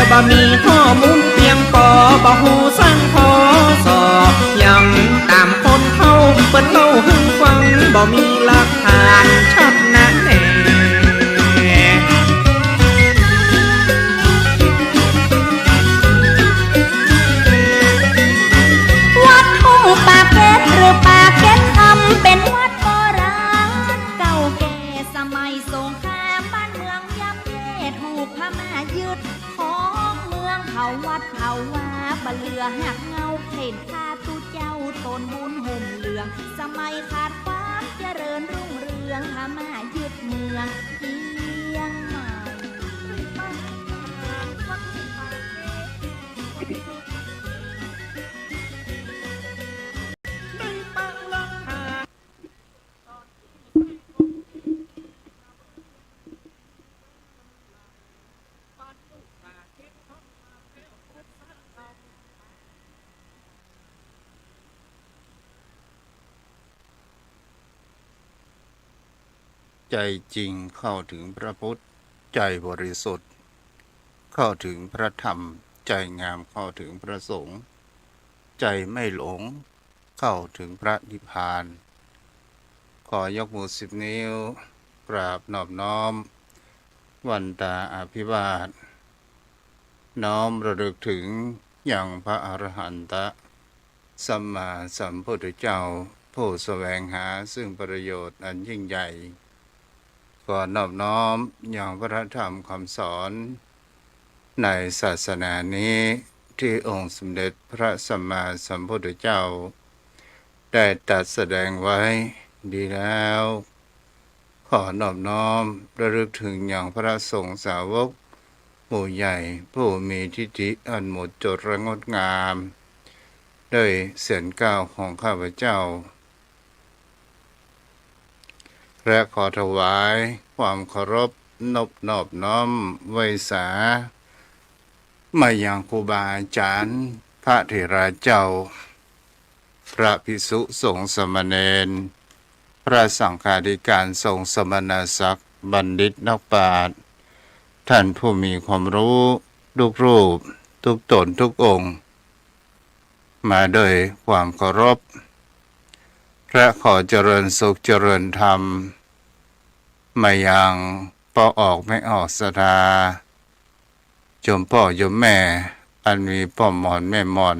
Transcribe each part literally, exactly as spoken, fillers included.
บ่มีข้อมูลเปียงปอ บ่ฮู้สังพอสอ ยังต๋ามคนเฒ่าเปิ้นเล่าหื้อฟัง บ่มีหลักฐานชัดแน่ วัดทุ่งปากเกร็ดหรือปากเกร็ดคำ เป๋นวัดโบราณเก่าแก่ สมัยสงครามบ้านเมืองย่ำแย่ ถูกพม่ายึดครองเมือง เผาวัดเผาวา บ่เหลือหักเหง้า เข็นฆ่าตุ๊เจ้า ต๋นบุญห่มเหลือง สมัยขาดความเจริญรุ่งเรือง พม่ายึดเมืองเจียงใหม่ ใจ๋จริงเข้าเถิงพระพุทธ ใจ๋บริสุทธิ์เข้าเถิงพระธรรม ใจ๋งามเข้าเถิงพระสงฆ์ ใจ๋ไม่หลง เข้าเถิงพระนิพพาน ขอยกมือสิบนิ้ว กราบนอบน้อม วันตาอภิวาท น้อมระลึกเถิงยังพระอรหันตะสัมมาสัมพุทธเจ้า ผู้แสวงหาซึ่งประโยชน์อันยิ่งใหญ่ ขอนอบน้อมยังพระธรรมคำสอนในศาสนานี้ ตี้องค์สมเด็จพระสัมมาสัมพุทธเจ้า ได้ตรัสแสดงไว้ดีแล้ว ขอนอบน้อมระลึกเถิงยังพระสงฆ์สาวกหมู่ใหญ่ ผู้มีทิฏฐิอันหมดจดและงดงาม ด้วยเสียงกล่าวของข้าพเจ้า และขอถวายความเคารพนบนอบน้อมไหว้สา มายังครูบาอาจ๋ารย์ พระเถราเจ้า พระภิกษุสงฆ์สามเณร พระสังฆาธิการทรงสมณศักดิ์ บัณฑิตนักปราชญ์ ท่านผู้มีความรู้ทุกรูป ทุกต๋นทุกองค์ มาด้วยความเคารพ และขอเจริญสุขเจริญธรรม มายังป้อออกแม่ออกศรัทธา โยมป้อโยมแม่ อันมีป้อหมอนแม่หมอน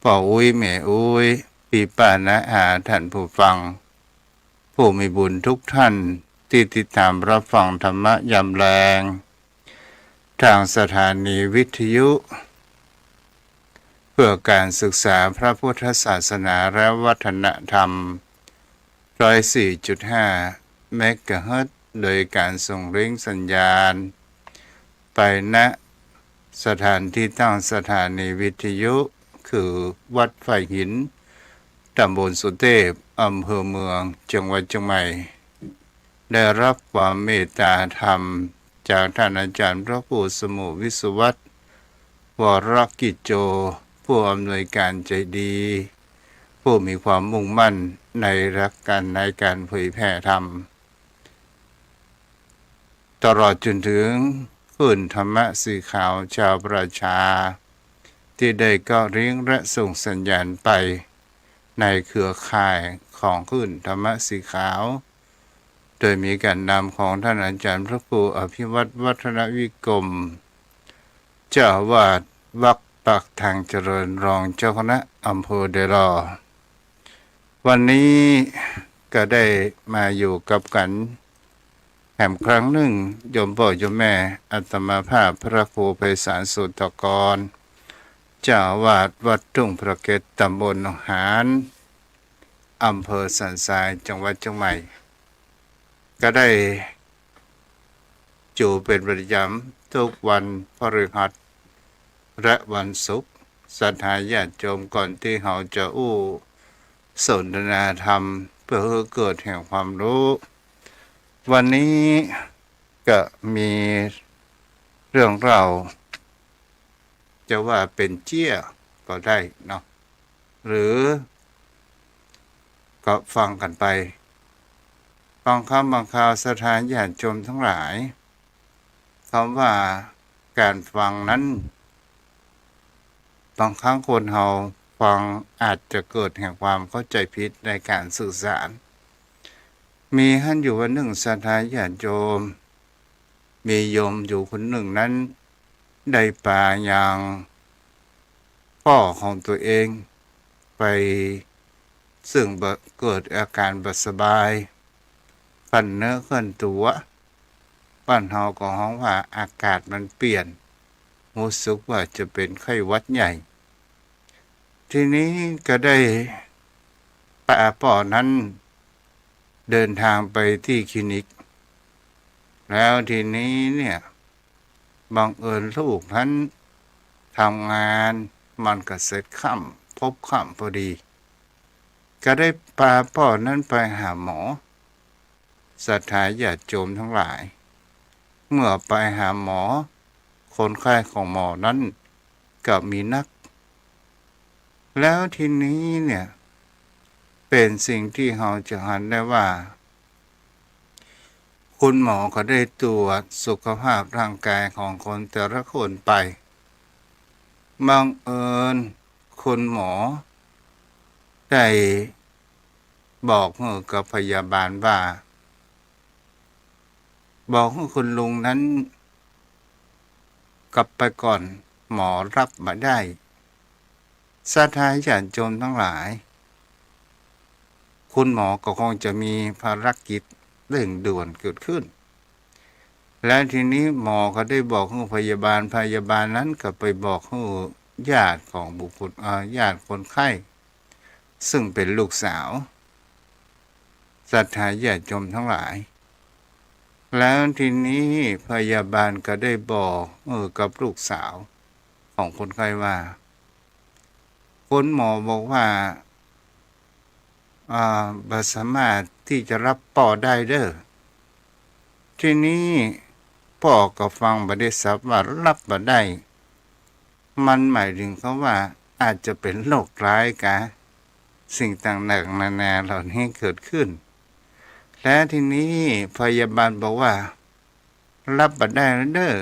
ป้ออุ๊ยแม่อุ๊ย ปี้ป้าน้าอา ท่านผู้ฟัง ผู้มีบุญทุกท่าน ตี้ติดต๋ามรับฟังธรรมะยามแลง ทางสถานีวิทยุ เพื่อการศึกษาพระพุทธศาสนาและวัฒนธรรม ร้อยสี่จุดห้า เมกะเฮิรตซ์ โดยการส่งลิงก์สัญญาณ ไป ณ สถานที่ตั้งสถานีวิทยุ คือวัดไผ่หิน ต๋ำบลสุเตพ อำเภอเมือง จังหวัดเจียงใหม่ ได้รับความเมตตาธรรมจากท่านอาจารย์พระครูสมุห์ วิศวัฒน์ วรกิจโจ ผู้อำนวยการใจดี ผู้มีความมุ่งมั่นในหลักการในการเผยแผ่ธรรม ตลอดจนเถิงคลื่นธรรมะสีขาวชาวประชา ตี้ได้เกาะลิงก์และส่งสัญญาณไปในเครือข่ายของคลื่นธรรมะสีขาว โดยมีการนำของท่านอาจารย์พระครูอภิวัฒน์ วัฒนวิกรม เจ้าอาวาสวัดปากทางเจริญ รองเจ้าคณะอำเภอเดหล่อ วันนี้ก็ได้มาอยู่กับกั๋นแหมครั้งนึ่ง โยมป้อโยมแม่ อาตมาภาพพระครูไพศาล สุตตะกร เจ้าอาวาสวัดทุ่งพระเกต ต๋ำบลหนองหาน อำเภอสันทราย จังหวัดเจียงใหม่ ก็ได้อยู่เป๋นประจ๋ำทุกวันพฤหัสและวันศุกร์ ศรัทธาญาติโยม ก่อนตี้เฮาจะอู้สนทนาธรรมเพื่อหื้อเกิดแห่งความรู้ วันนี้ก็มีเรื่องเล่า จะว่าเป๋นเจี้ยก็ได้เนาะ หรือก็ฟังกั๋นไป บางครั้งบางคราวศรัทธาญาติโยมทั้งหลาย กำว่า ก๋านฟังนั้น บางครั้งคนเฮาฟังอาจจะเกิดแห่งความเข้าใจ๋ผิดในก๋านสื่อสาร มีหั้นอยู่วันนึ่งศรัทธาญาติโยม มีโยมอยู่คนนึ่งนั้น ได้ปายังป้อของตั๋วเองไป ซึ่งบ่ เกิดอาก๋านบ่สบาย คันเนื้อคันตั๋ว บ้านเฮาก็ฮ้องว่าอากาศมันเปลี่ยน ฮู้สึกว่าจะเป๋นไข้หวัดใหญ่ ทีนี้ก็ได้ปาป้อนั้นเดินทางไปตี้คลินิก แล้วทีนี้เนี่ย บังเอิญลูกนั้นทำงาน มันก็เสร็จค่ำ พบค่ำพอดี ก็ได้ปาป้อนั้นไปหาหมอ ศรัทธาญาติโยมทั้งหลาย เมื่อไปหาหมอ คนไข้ของหมอนั้นก็มีนัก แล้วทีนี้เนี่ย เป๋นสิ่งตี้เฮาจะหันได้ว่า คุณหมอก็ได้ตรวจสุขภาพร่างกายของคนแต่ละคนไป บังเอิญคุณหมอได้บอกหื้อกับพยาบาลว่า บอกหื้อคุณลุงนั้นกลับไปก่อน หมอรับบ่ได้ ศรัทธาญาติโยมทั้งหลาย คุณหมอก็คงจะมีภารกิจเร่งด่วนเกิดขึ้น และทีนี้หมอก็ได้บอกหื้อพยาบาล พยาบาลนั้นก็ไปบอกหื้อญาติของบุคคล เอ่อ ญาติคนไข้ ซึ่งเป๋นลูกสาว ศรัทธาญาติโยมทั้งหลาย แล้วทีนี้พยาบาลก็ได้บอก เออ กับลูกสาวของคนไข้ว่า คุณหมอบอกว่า อ่า บ่สามารถตี้จะรับป้อได้เด้อ ทีนี้ป้อก็ฟังบ่ได้สับว่ารับบ่ได้ มันหมายถึงคำว่าอาจจะเป๋นโรคร้ายกา สิ่งต่างๆนานาเหล่านี้เกิดขึ้น และทีนี้พยาบาลบอกว่า รับบ่ได้แล้วเด้อ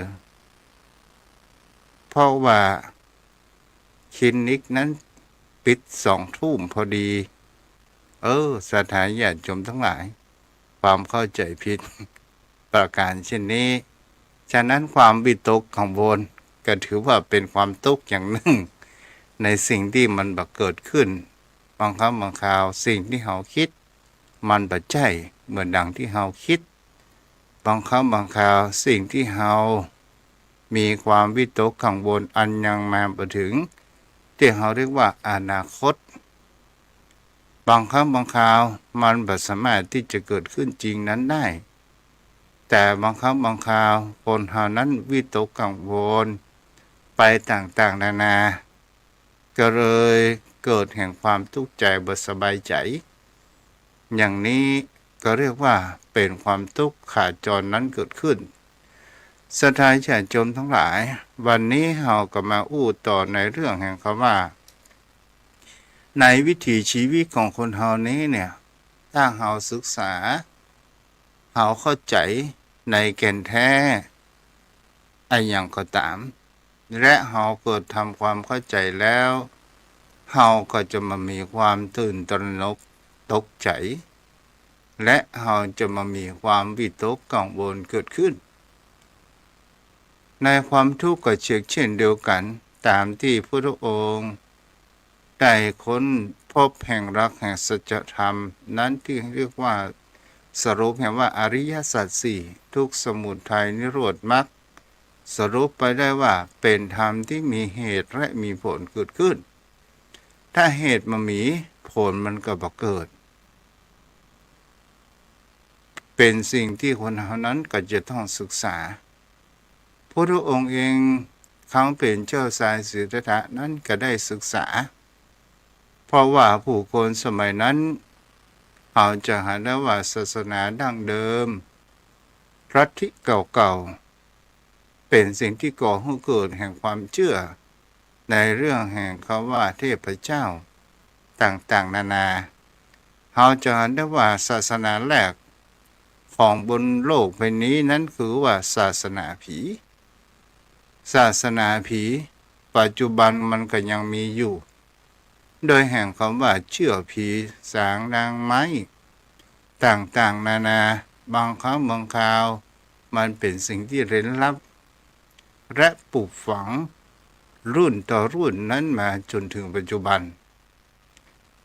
เพราะว่าคลินิกนั้นปิดสองทุ่มพอดี เออ ศรัทธาญาติโยมทั้งหลาย ความเข้าใจ๋ผิดประก๋านเช่นนี้ ฉะนั้นความวิตกกังวลก็ถือว่าเป๋นความตุ๊กข์อย่างนึ่ง ในสิ่งตี้มันบ่เกิดขึ้น บางครั้งบางคราวสิ่งตี้เฮาคิด มันบ่ใจ้เหมือนดังตี้เฮาคิด บางครั้งบางคราวสิ่งตี้เฮามีความวิตกกังวลอันยังมาบ่เถิง ตี้เฮาเรียกว่าอนาคต บางครั้งบางคราวมันบ่สามารถตี้จะเกิดขึ้นจริงนั้นได้ แต่บางครั้งบางคราวคนเฮานั้นวิตกกังวลไปต่างๆนานา ก็เลยเกิดแห่งความตุ๊กข์ใจ๋บ่สบายใจ๋ อย่างนี้ก็เรียกว่าเป๋นความตุ๊กข์ขาจรนั้นเกิดขึ้น ศรัทธาญาติโยมทั้งหลาย วันนี้เฮาก็มาอู้ต่อในเรื่องแห่งคำว่า ในวิถีชีวิตของคนเฮานี้เนี่ย ถ้าเฮาศึกษา เฮาเข้าใจ๋ในแก่นแท้อะหยังก็ต๋าม และเฮาเกิดทำความเข้าใจ๋แล้ว เฮาก็จะบ่มีความตื่นตระหนกตกใจ๋ และเฮาจะบ่มีความวิตกกังวลเกิดขึ้น ในความทุกข์ก็เชกเช่นเดียวกั๋น ต๋ามตี้พุทธองค์ได้ค้นพบแห่งหลักแห่งสัจธรรมนั้นตี้เรียกว่า สรุปแห่งว่าอริยสัจสี่ ทุกข์ สมุทัย นิโรธ มรรค สรุปไปได้ว่าเป๋นธรรมตี้มีเหตุและมีผลเกิดขึ้น ถ้าเหตุบ่มี ผลมันก็บ่เกิด เป๋นสิ่งตี้คนเฮานั้นก็จะต้องศึกษา พุทธองค์เอง ครั้งเป๋นเจ้าชายสิทธัตถะนั้นก็ได้ศึกษา เพราะว่าผู้คนสมัยนั้น เฮาจะหันได้ว่าศาสนาดั้งเดิม ลัทธิเก่าๆ เป๋นสิ่งตี้ก่อหื้อเกิดแห่งความเจื้อในเรื่องแห่งคำว่าเทพเจ้าต่างๆนานา เฮาจะหันได้ว่าศาสนาแรกของบนโลกใบนี้นั้นคือว่าศาสนาผี ศาสนาผีปัจจุบันมันก็ยังมีอยู่ โดยแห่งกำว่าเจื้อผีสางนางไม้ต่างๆ นานา บางครั้งบางคราวมันเป๋นสิ่งตี้เร้นลับ และปลูกฝังรุ่นต่อรุ่นนั้นมาจ๋นเถิงปัจจุบัน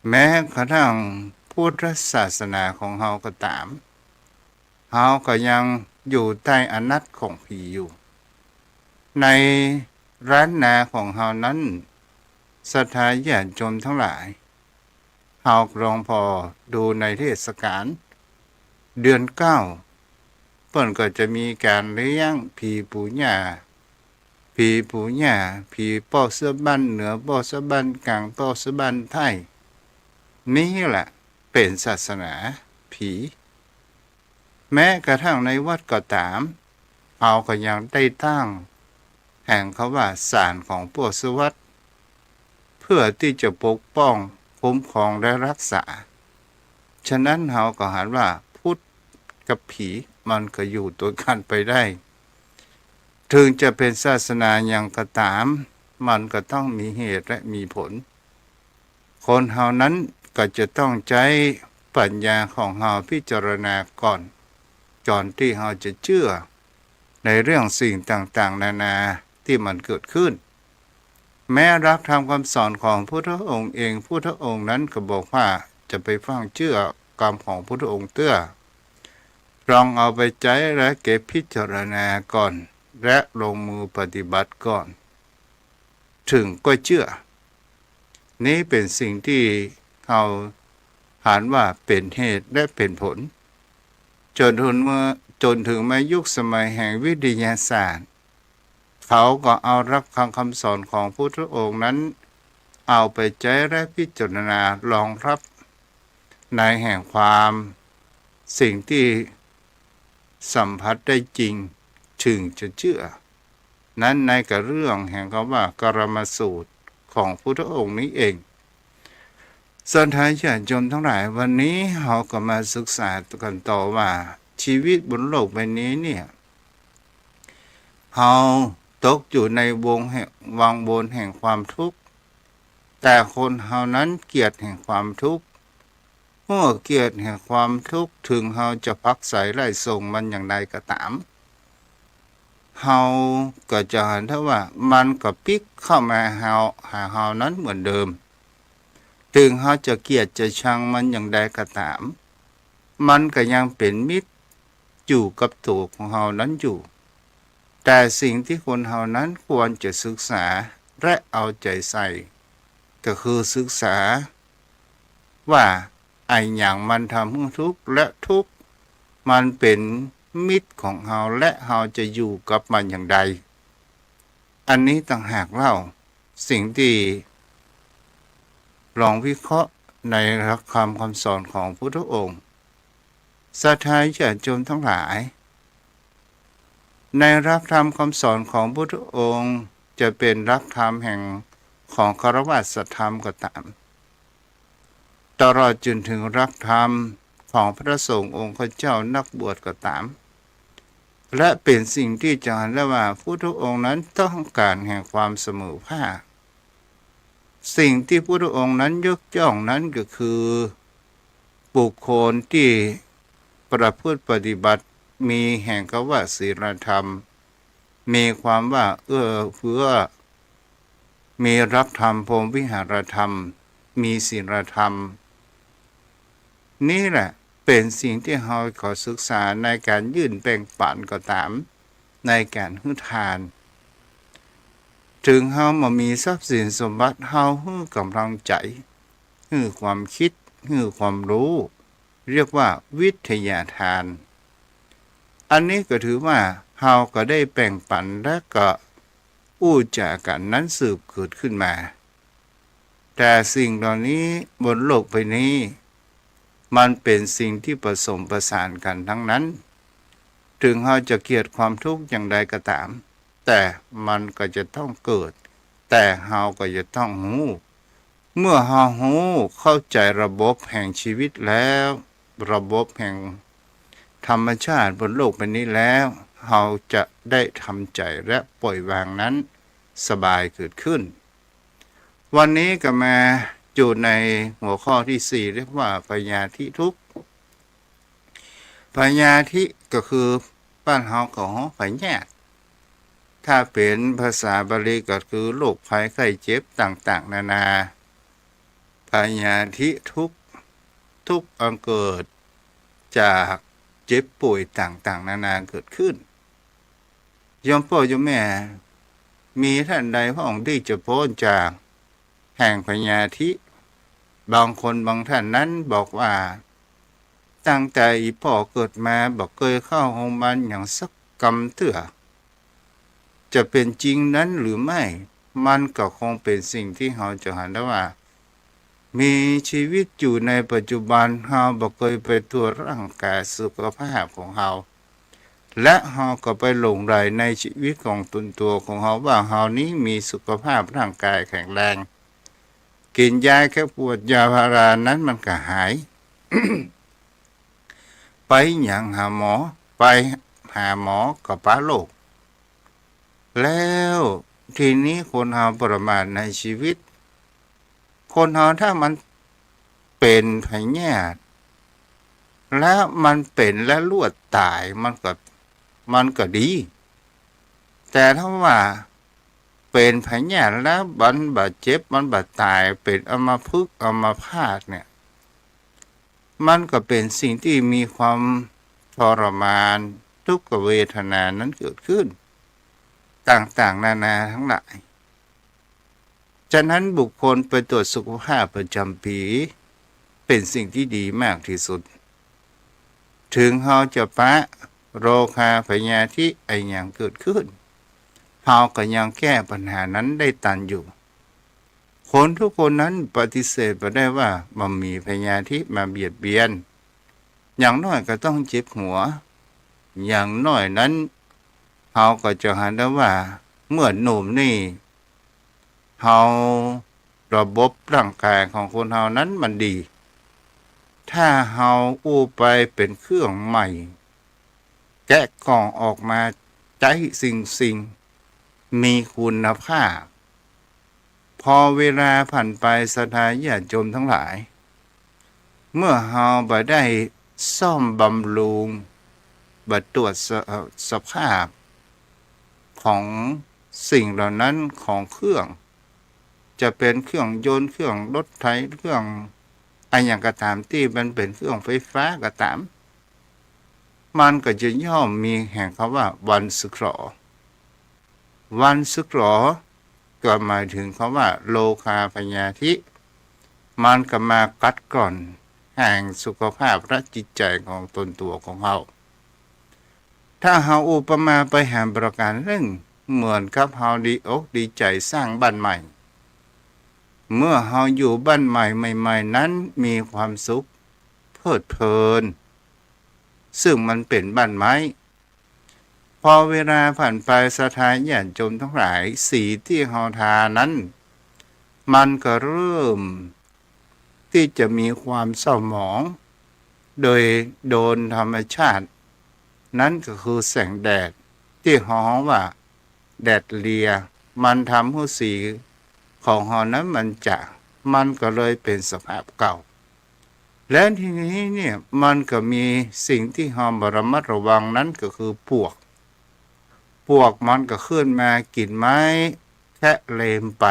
แม้กระทั่งพุทธศาสนาของเฮาก็ต๋าม เฮาก็ยังอยู่ใต้อำนาจของผีอยู่ ในล้านนาของเฮานั้น ศรัทธาญาติโยมตังหลาย เฮาลองผ่อดูในเทศกาลเดือนเก้า เปิ้นก็จะมีก๋านเลี้ยงผีปู่ย่า ผีปู่ย่า ผีป้อเสื้อบ้านเหนือ ป้อเสื้อบ้านก๋าง ป้อเสื้อบ้านไทย นี่แหละเป๋นศาสนาผี แม้กระทั่งในวัดก็ต๋าม เฮาก็ยังได้ตั้งแห่งกำว่าศาลของป้อเสื้อวัด เพื่อตี้จะปกป้องคุ้มครองและฮักษา ฉะนั้นเฮาก็หันว่าพุทธกับผีมันก็อยู่ตวยกั๋นไปได้ เถิงจะเป๋นศาสนาหยังก็ต๋าม มันก็ต้องมีเหตุและมีผล คนเฮานั้นก็จะต้องใจ๊ปัญญาของเฮาพิจารณาก่อน ก่อนตี้เฮาจะเจื้อในเรื่องสิ่งต่างๆ นานาตี้มันเกิดขึ้น แม้หลักธรรมคำสอนของพุทธองค์เอง พุทธองค์นั้นก็บอกว่าจะไปฟั่งเจื้อกำของพุทธองค์เตื้อ ลองเอาไปใจ๊และเก็บพิจารณาก่อน และลงมือปฏิบัติก่อน เถิงก็เจื้อ นี้เป๋นสิ่งตี้เฮาหันว่าเป๋นเหตุและเป๋นผล จ๋นเถิงเมื่อ จ๋นเถิงมายุคสมัยแห่งวิทยาศาสตร์ เขาก็เอาหลักธรรมคำสอนของพุทธองค์นั้น เอาไปใจ๊และพิจารณารองรับ ในแห่งความสิ่งตี้สัมผัสได้จริง เถิงจะเจื้อ นั้นในกะเรื่องแห่งกำว่ากรรมสูตรของพุทธองค์นี้เอง ศรัทธาญาติโยมตังหลาย วันนี้เฮาก็มาศึกษากั๋นต่อว่า ชีวิตบนโลกใบนี้เนี่ย เฮาตกอยู่ในวงแห่ง วังวนแห่งความทุกข์ แต่คนเฮานั้นเกียจแห่งความทุกข์ เมื่อเกียจแห่งความทุกข์ เถิงเฮาจะผลักไสไล่ส่งมันอย่างใดก็ต๋าม เฮาก็จะหันเถิงว่ามันก็ปิ๊กเข้ามาเฮา หาเฮานั้นเหมือนเดิม เถิงเฮาจะเกียจจะชังมันอย่างใดก็ต๋าม มันก็ยังเป๋นมิตรอยู่กับตั๋วของเฮานั้นอยู่ แต่สิ่งตี้คนเฮานั้นควรจะศึกษาและเอาใจ๋ใส่ ก็คือศึกษาว่าอะหยังมันทำหื้อทุกข์ และทุกข์มันเป๋นมิตรของเฮา และเฮาจะอยู่กับมันอย่างใด อันนี้ต่างหากเล่า สิ่งตี้ลองวิเคราะห์ในหลักธรรมคำสอนของพุทธองค์ ศรัทธาญาติโยมตังหลาย ในหลักธรรมคำสอนของพุทธองค์ จะเป๋นหลักธรรมแห่งของฆราวาสธรรมก็ต๋าม ตลอดจ๋นเถิงหลักธรรมของพระสงฆ์องค์เจ้านักบวชก็ต๋าม และเป๋นสิ่งตี้จะหันได้ว่าพุทธองค์นั้นต้องก๋านแห่งความเสมอภาค สิ่งตี้พุทธองค์นั้นยกย่องนั้นก็คือ บุคคลตี้ประพฤติปฏิบัติมีแห่งกำว่าศีลธรรม มีความว่าเอื้อเฟื้อ มีหลักธรรมพรหมวิหารธรรม มีศีลธรรม นี่แหละเป๋นสิ่งตี้เฮาขอศึกษาในก๋านยื่นแบ่งปันก็ต๋าม ในก๋านหื้อทาน เถิงเฮาบ่มีทรัพย์สินสมบัติ เฮาหื้อก๋ำลังใจ๋ หื้อความกึ๊ด หื้อความฮู้ เรียกว่าวิทยาทาน อันนี้ก็ถือว่าเฮาก็ได้แบ่งปัน และก็อู้จ๋ากั๋นนั้นสืบเกิดขึ้นมา แต่สิ่งเหล่านี้บนโลกใบนี้ มันเป๋นสิ่งตี้ผสมผสานกั๋นตังนั้น เถิงเฮาจะเกียจความทุกข์อย่างใดก็ต๋าม แต่มันก็จะต้องเกิด แต่เฮาก็จะต้องฮู้ เมื่อเฮาฮู้เข้าใจ๋ระบบแห่งชีวิตแล้ว ระบบแห่งธรรมชาติบนโลกใบนี้แล้ว เฮาจะได้ทำใจ๋และปล่อยวางนั้นสบายเกิดขึ้น วันนี้ก็มาอยู่ในหัวข้อตี้สี่ เรียกว่าพยาธิทุกข์ พยาธิก็คือบ้านเฮาก็ฮ้องพยาธิ ถ้าเป๋นภาษาบาลีก็คือโรคภัยไข้เจ็บต่างๆ นานา พยาธิทุกข์ ทุกข์อันเกิดจากเจ็บป่วยต่างๆ นานาเกิดขึ้น โยมป้อโยมแม่ มีต้านใดพ่องตี้จะป๊นจากแห่งพยาธิ บางคนบางต้านนั้นบอกว่า ตั้งแต่อี่ป้อเกิดมาบ่เกยเข้าโฮงพยาบาลหยังสักกำเตื้อ จะเป๋นจริงนั้นหรือไม่ มันก็คงเป๋นสิ่งตี้เฮาจะหันได้ว่า มีจีวิตอยู่ในปัจจุบัน เฮาบ่เกยไปตรวจร่างก๋ายสุขภาพของเฮา และเฮาก็ไปหลงใหลในจีวิตของตนตั๋วของเฮาว่าเฮานี้มีสุขภาพร่างก๋ายแข็งแรง กิ๋นยาแก้ปวดยาพารานั้นมันก็หาย ไปหยังหาหมอ ไปหาหมอก็ปะโรค แล้วทีนี้คนเฮาประมาทในจีวิต คนเฮาถ้ามันเป๋นพยาธิ แล้วมันเป๋นแล้วรวดต๋าย มันก็ มันก็ดี แต่ถ้าว่าเป๋นพยาธิแล้วมันบ่เจ็บ มันบ่ต๋าย เป๋นอัมพฤกษ์อัมพาตเนี่ย มันก็เป๋นสิ่งตี้มีความทรมาน ทุกขเวทนานั้นเกิดขึ้น ต่างๆ นานาทั้งหลาย ฉะนั้นบุคคลไปตรวจสุขภาพประจ๋ำปี๋ เป๋นสิ่งตี้ดีมากตี้สุด เถิงเฮาจะปะโรคาพยาธิอะหยังเกิดขึ้น เฮาก็ยังแก้ปัญหานั้นได้ตันอยู่ คนทุกคนนั้นปฏิเสธบ่ได้ว่าบ่มีพยาธิมาเบียดเบียน อย่างน้อยก็ต้องเจ็บหัว อย่างน้อยนั้น เฮาก็จะหันได้ว่าเมื่อหนุ่มนี่ เฮา ระบบร่างก๋ายของคนเฮานั้นมันดี ถ้าเฮาอู้ไปเป๋นเครื่องใหม่ แกะกล่องออกมาใจ๊สิ่งๆ มีคุณภาพ พอเวลาผ่านไปศรัทธาญาติโยมทั้งหลาย เมื่อเฮาบ่ได้ซ่อมบำรุง บ่ตรวจส- สภาพของสิ่งเหล่านั้นของเครื่อง จะเป๋นเครื่องยนต์ เครื่องรถไถ เครื่องอะหยังก็ต๋ามตี้มันเป๋นเครื่องไฟฟ้าก็ต๋าม มันก็จะย่อมมีแห่งกำว่าวันสึกหรอ วันสึกหรอ ก็หมายเถิงกำว่าโรคาพยาธิ มันก็มากัดกร่อนแห่งสุขภาพและจิตใจ๋ของตนตั๋วของเฮา ถ้าเฮาอุปมาไปหาประก๋านนึ่ง เหมือนกับเฮาดีอกดีใจ๋สร้างบ้านใหม่ เมื่อเฮาอยู่บ้านใหม่ใหม่ๆ นั้นมีความสุขเพลิดเพลิน ซึ่งมันเป๋นบ้านไม้ พอเวลาผ่านไปศรัทธาญาติโยมทั้งหลาย สีตี้เฮาทานั้น มันก็เริ่มตี้จะมีความเศร้าหมอง โดยโดนธรรมชาติ นั้นก็คือแสงแดดตี้เฮาฮ้องว่าแดดเลีย มันทำหื้อสีของเฮานั้นมันจะ มันก็เลยเป๋นสภาพเก่า และทีนี้เนี่ยมันก็มีสิ่งตี้เฮาบ่ระมัดระวัง นั้นก็คือปลวก ปลวกมันก็ขึ้นมากิ๋นไม้แคะเลมไป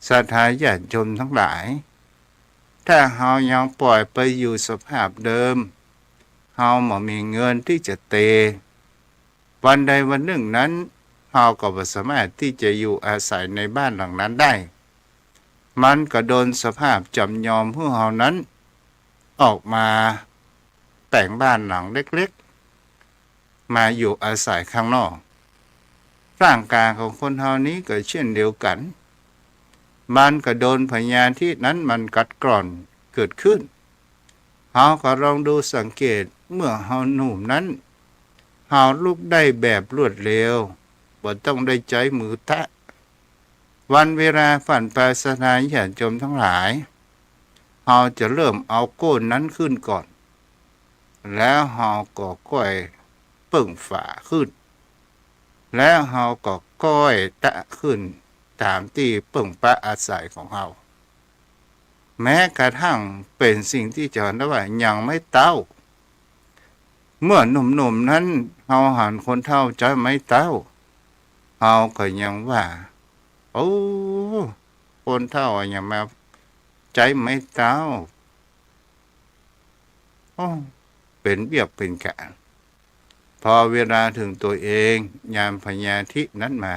ศรัทธาญาติโยมทั้งหลาย ถ้าเฮายังปล่อยไปอยู่สภาพเดิม เฮาบ่มีเงินตี้จะเต วันใดวันนึ่งนั้น เฮาก็บ่สามารถตี้จะอยู่อาศัยในบ้านหลังนั้นได้ มันก็โดนสภาพจ๋ำยอมหื้อเฮานั้น ออกมาแป๋งบ้านหลังเล็กๆ มาอยู่อาศัยข้างนอก ร่างก๋ายของคนเฮานี้ก็เช่นเดียวกั๋น มันก็โดนพยาธินั้นมันกัดกร่อนเกิดขึ้น เฮาก็ลองดูสังเกต เมื่อเฮาหนุ่มนั้น เฮาลุกได้แบบรวดเร็ว บ่ต้องได้ใจ๊มือแตะ วันเวลาผ่านไปศรัทธาญาติโยมทั้งหลาย เฮาจะเริ่มเอาโก้นนั้นขึ้นก่อน แล้วเฮาก็ก้อย เปิ้งฝาขึ้น แล้วเฮาก็ก้อยตะขึ้นต๋ามตี้เปิ้งปะอาศัยของเฮา แม้กระทั่งเป๋นสิ่งตี้จะหันได้ว่ายังไม้เต๊า เมื่อหนุ่มๆ นั้นเฮาหันคนเฒ่าใจ๊ไม้เต๊า เฮาก็ยังว่า โอ้ คนเฒ่าอะยังมาใจ๊ไม้เต๊า โอ้ เป๋นเวียกเป๋นก๋าน พอเวลาเถิงตั๋วเอง ญาณปัญญาทิพย์นั้นมา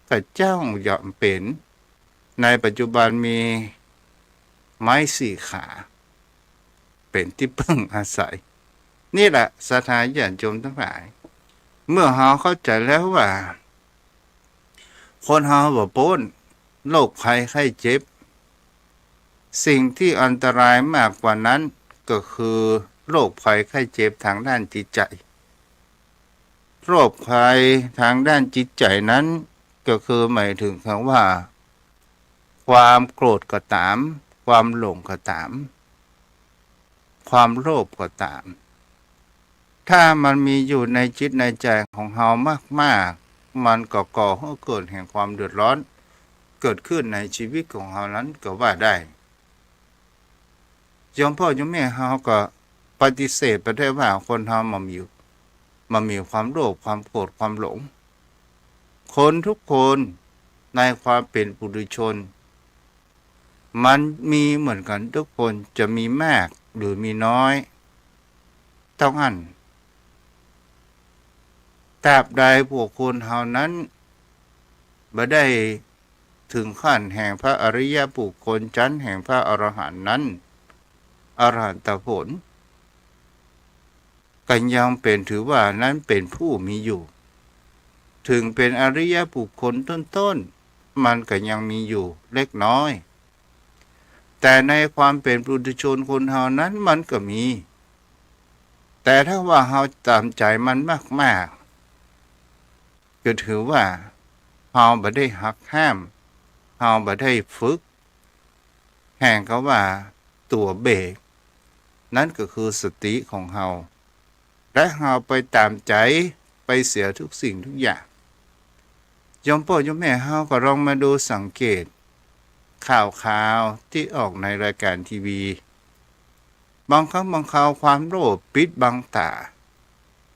ก็จ้องยอมเป๋น ในปัจจุบันมีไม้สี่ขา เป๋นตี้เปิ้งอาศัย นี่แหละศรัทธาญาติโยมตังหลาย เมื่อเฮาเข้าใจ๋แล้วว่า คนเฮาบ่ป๊นโรคภัยไข้เจ็บ สิ่งตี้อันตรายมากกว่านั้นก็คือโรคภัยไข้เจ็บตางด้านจิตใจ๋ โรคภัยตางด้านจิตใจ๋นั้นก็คือหมายเถิงกำว่า ความโกรธก็ต๋าม ความหลงก็ต๋าม ความโลภก็ต๋าม ถ้ามันมีอยู่ในจิตในใจ๋ของเฮามากๆ มันก็ก่อหื้อเกิดแห่งความเดือดร้อน เกิดขึ้นในชีวิตของเฮานั้นก็ว่าได้ โยมพ่อโยมแม่เฮาก็ปฏิเสธบ่ได้ว่าคนเฮามันมี มันมีความโลภ ความโกรธ ความหลง คนทุกคนในความเป๋นปุถุชน มันมีเหมือนกั๋นทุกคน จะมีมากหรือมีน้อย เต้าอั้น ตราบใดบุคคลเฮานั้นบ่ได้เถิงขั้นแห่งพระอริยบุคคล จั๊นแห่งพระอรหันต์นั้น อรหันตผล ก็ยังเป๋นถือว่านั้นเป๋นผู้มีอยู่ เถิงเป๋นอริยบุคคลต้นๆ มันก็ยังมีอยู่เล็กน้อย แต่ในความเป๋นปุถุชนคนเฮานั้นมันก็มี แต่ถ้าว่าเฮาต๋ามใจ๋มันมากๆ ก็ถือว่าเฮาบ่ได้หักห้าม เฮาบ่ได้ฝึก แห่งกำว่าตั๋วเบรก นั้นก็คือสติของเฮา และเฮาไปต๋ามใจ๋ไปเสียทุกสิ่งทุกอย่าง โยมพ่อโยมแม่เฮาก็ลองมาดูสังเกต ข่าวๆ ตี้ออกในรายการทีวี บางครั้งบางคราวความโลภปิดบังต๋า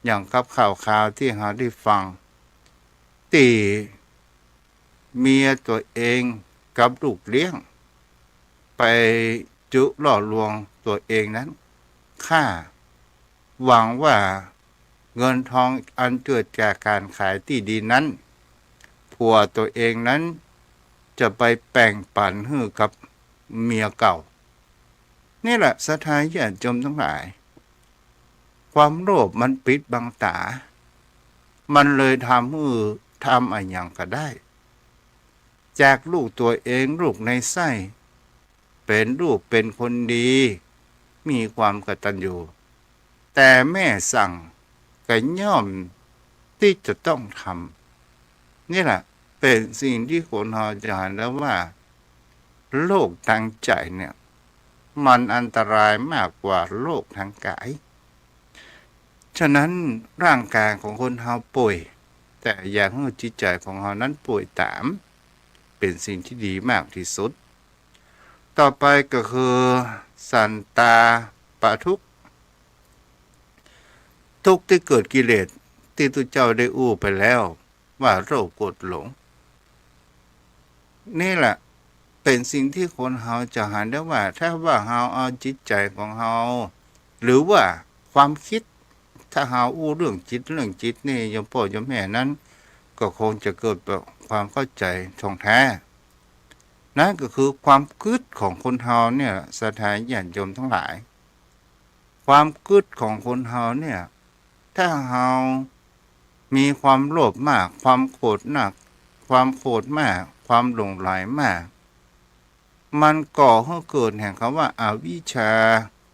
อย่างกับข่าวๆ ตี้เฮาได้ฟัง ตี้เมียตั๋วเองกับลูกเลี้ยง ไปจุหลอกลวงตั๋วเองนั้นฆ่า หวังว่าเงินทองอันเกิดจากก๋านขายตี้ดินนั้น ผัวตั๋วเองนั้นจะไปแบ่งปั๋นหื้อกับเมียเก่า นี่แหละศรัทธาญาติโยมตังหลาย ความโลภมันปิดบังต๋า มันเลยทำหื้อทำอะหยังก็ได้ จากลูกตั๋วเอง ลูกในไส้ เป๋นลูกเป๋นคนดี มีความกตัญญู แต่แม่สั่งก็ย่อมตี้จะต้องทำ นี่แหละเป๋นสิ่งตี้คนเฮาจะหันได้ว่า โรคตางใจ๋เนี่ย มันอันตรายมากกว่าโรคตางก๋าย ฉะนั้นร่างก๋ายของคนเฮาป่วย แต่อย่าหื้อจิตใจ๋ของเฮานั้นป่วยต๋าม เป๋นสิ่งตี้ดีมากตี้สุด ต่อไปก็คือสันตาปาทุกข์ ทุกข์ตี้เกิดกิเลส ตี้ตุ๊เจ้าได้อู้ไปแล้ว ว่าโลภโกรธหลง นี่แหละเป๋นสิ่งตี้คนเฮาจะหันได้ว่า ถ้าว่าเฮาเอาจิตใจ๋ของเฮา หรือว่าความกึ๊ด ถ้าเฮาอู้เรื่องจิต เรื่องจิตนี่ โยมพ่อโยมแม่นั้น ก็คงจะเกิดความเข้าใจ๋ท่องแท้ นั้นก็คือความกึ๊ดของคนเฮาเนี่ย ศรัทธาญาติโยมตังหลาย ความกึ๊ดของคนเฮาเนี่ย ถ้าเฮามีความโลภมาก ความโกรธนัก ความโกรธมาก ความหลงใหลมาก มันก่อหื้อเกิดแห่งกำว่าอวิชชา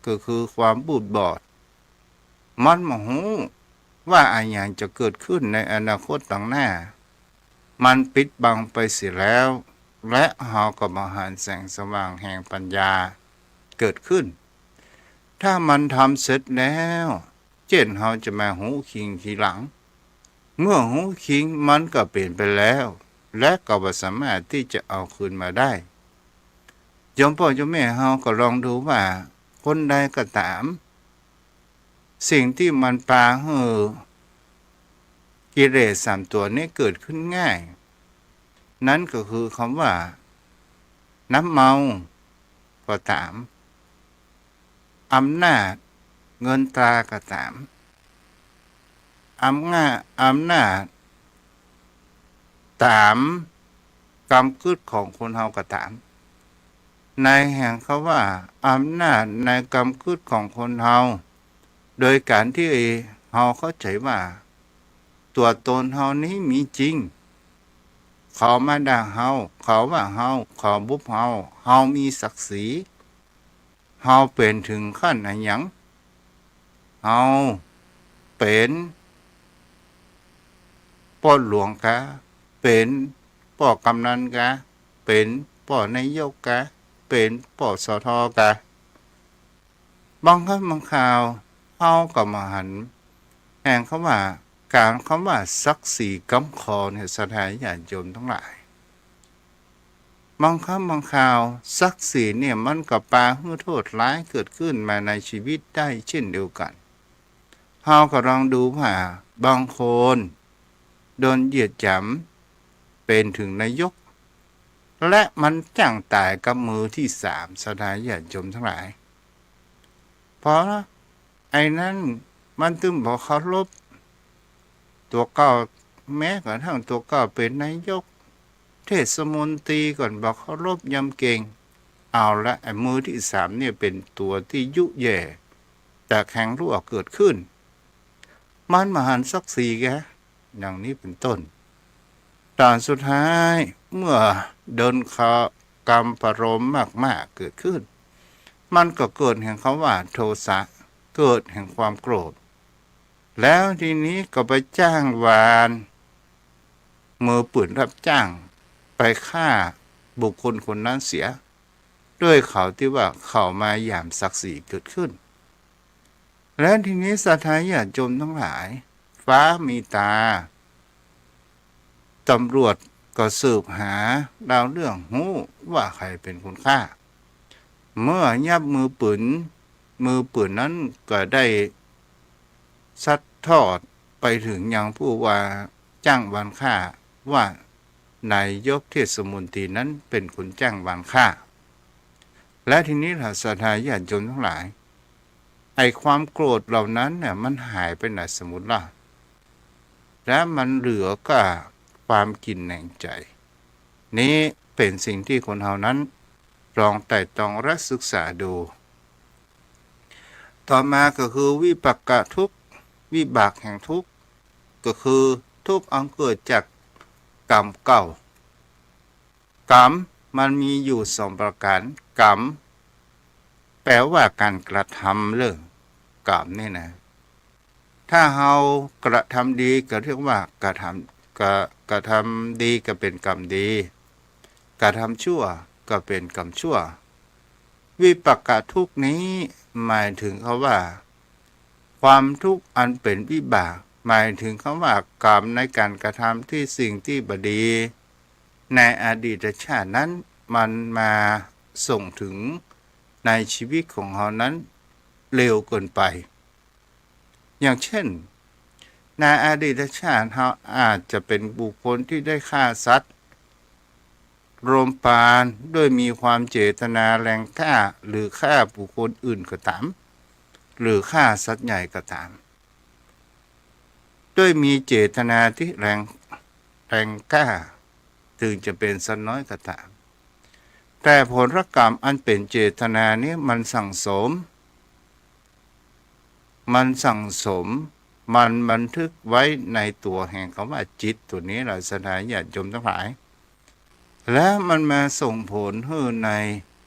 ก็คือความมืดบอด มันบ่ฮู้ว่าอะหยังจะเกิดขึ้นในอนาคตตางหน้า มันปิดบังไปเสียแล้ว และเฮาก็บ่หันแสงสว่างแห่งปัญญาเกิดขึ้น ถ้ามันทำเสร็จแล้ว เจ้นเฮาจะมาฮู้คิงทีหลัง เมื่อฮู้คิงมันก็เป๋นไปแล้ว และก็บ่สามารถตี้จะเอาคืนมาได้ โยมป้อโยมแม่เฮาก็ลองดูว่า คนใดก็ต๋าม สิ่งตี้มันปาหื้อกิเลสสามตั๋วนี้เกิดขึ้นง่าย นั้นก็คือกำว่า น้ำเมาก็ต๋าม อำนาจเงินตราก็ต๋าม อำนาจ อำนาจต๋ามกำกึ๊ดของคนเฮาก็ต๋าม ในแห่งกำว่า อำนาจในกำกึ๊ดของคนเฮา โดยก๋านตี้เฮาเข้าใจ๋ว่า ตั๋วตนเฮานี้มีจริง เขามาด่าเฮา เขาว่าเฮา เขาบุบเฮา เฮามีศักดิ์ศรี เฮาเป๋นเถิงขั้นอะหยัง เฮาเป๋นป้อหลวงกา เป๋นป้อกำนันกา เป๋นป้อนายกกา เป๋นป้อ สท. กา บางครั้งบางคราว เฮาก็บ่หัน แห่งกำว่า ก๋านกำว่าศักดิ์ศรีกำคอเนี่ย ศรัทธาญาติโยมตังหลาย บางครั้งบางคราว ศักดิ์ศรีเนี่ยมันก็ปาหื้อโต้ษร้ายเกิดขึ้นมาในชีวิตได้เจ้นเดียวกั๋น เฮาก็ลองดูว่า บางคนโดนเหยียดหยามเป๋นเถิงนายก และมันจ้างต๋ายกับมือตี้สาม ศรัทธาญาติโยมตังหลาย เพราะไอ้นั้นมันตึงบ่เคารพตั๋วเก่า แม้กระทั่งตั๋วเก่าเป๋นนายก เทศมนตรีก็บ่เคารพยำเกรง เอาละ ไอ้มือตี้สามเนี่ยเป๋นตั๋วตี้ยุแย่ ตะแคงรั่วเกิดขึ้น มันบ่หันศักดิ์ศรีแก อย่างนี้เป๋นต้น ต๋อนสุดท้ายเมื่อโดนเขากำประโลมมากๆ เกิดขึ้น มันก็เกิดแห่งกำว่าโทสะ เกิดแห่งความโกรธ แล้วทีนี้ก็ไปจ้างวานมือปืนรับจ้างไปฆ่าบุคคลคนนั้นเสีย ด้วยเขาตี้ว่าเขามาหยามศักดิ์ศรีเกิดขึ้น แล้วทีนี้ศรัทธาญาติโยมตังหลาย ฟ้ามีต๋า ตำรวจก็สืบหาดาวเรื่องฮู้ว่าใผเป๋นคนฆ่า เมื่อยับมือปืน มือปืนนั้นก็ได้ซัดทอดไปเถิงยังผู้ว่าจ้างวานฆ่า ว่านายกเทศมนตรีนั้นเป๋นคนจ้างวานฆ่า และทีนี้ล่ะศรัทธาญาติโยมตังหลาย ไอ้ความโกรธเหล่านั้นเนี่ยมันหายไปไหนสมมุติล่ะ และมันเหลือก้าความกินแหนงใจ๋ นี้เป๋นสิ่งตี้คนเฮานั้นลองไตร่ตรองและศึกษาดู ต่อมาก็คือวิปากะทุกข์ วิบากแห่งทุกข์ ก็คือทุกข์อันเกิดจากก๋รรมเก่า ก๋รรมมันมีอยู่สองประก๋าน ก๋รรมแป๋ว่าก๋านกระทำเล่อ ก๋รรมนี่นะ ถ้าเฮากระทำดีก็เรียกว่ากระทำ กระ กระทำดีก็เป๋นก๋รรมดี กระทำชั่วก็เป๋นก๋รรมชั่ว วิปากะทุกข์นี้หมายเถิงกำว่า ความทุกข์อันเป๋นวิบาก หมายเถิงกำว่าก๋รรมในก๋านกระทำตี้สิ่งตี้บ่ดี ในอดีตชาตินั้นมันมาส่งเถิงในชีวิตของเฮานั้นเร็วเกินไป อย่างเช่น ในอดีตชาติเฮาอาจจะเป๋นบุคคลตี้ได้ฆ่าสัตว์ รมปานด้วยมีความเจตนาแรงกล้า หรือฆ่าบุคคลอื่นก็ต๋าม หรือฆ่าสัตว์ใหญ่ก็ต๋าม ด้วยมีเจตนาตี้แรง แรงกล้า เถิงจะเป๋นสัตว์น้อยก็ต๋าม แต่ผลก๋รรมอันเป๋นเจตนานี้มันสั่งสม มันสั่งสม มันบันทึกไว้ในตั๋วแห่งกำว่าจิตตั๋วนี้แหละศรัทธาญาติโยมตังหลาย และมันมาส่งผลหื้อใน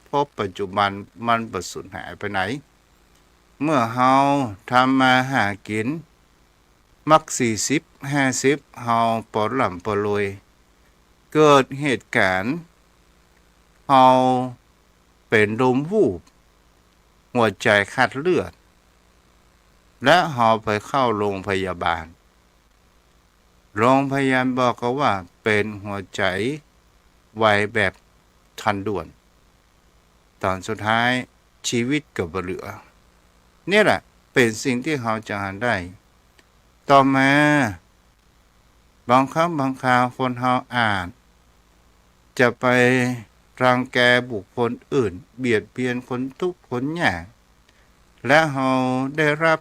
ภพปัจจุบันมันบ่สูญหายไปไหน เมื่อเฮาทำมาหากิ๋น มักสี่สิบ ห้าสิบ เฮาปอล่ำปอรวย เกิดเหตุก๋ารณ์ เฮาเป๋นลมวูบ หัวใจ๋ขาดเลือด และเฮาไปเข้าโรงพยาบาล โรงพยาบาลบอกกับว่าเป๋นหัวใจ๋วายแบบทันด่วน ต๋อนสุดท้ายชีวิตก็บ่เหลือ เนี่ยแหละเป๋นสิ่งตี้เฮาจะหันได้ ต่อมา บางครั้งบางคราวคนเฮาอาจจะไปรังแกบุคคลอื่น เบียดเบียนคนตุ๊กข์คนยาก และเฮาได้ฮับ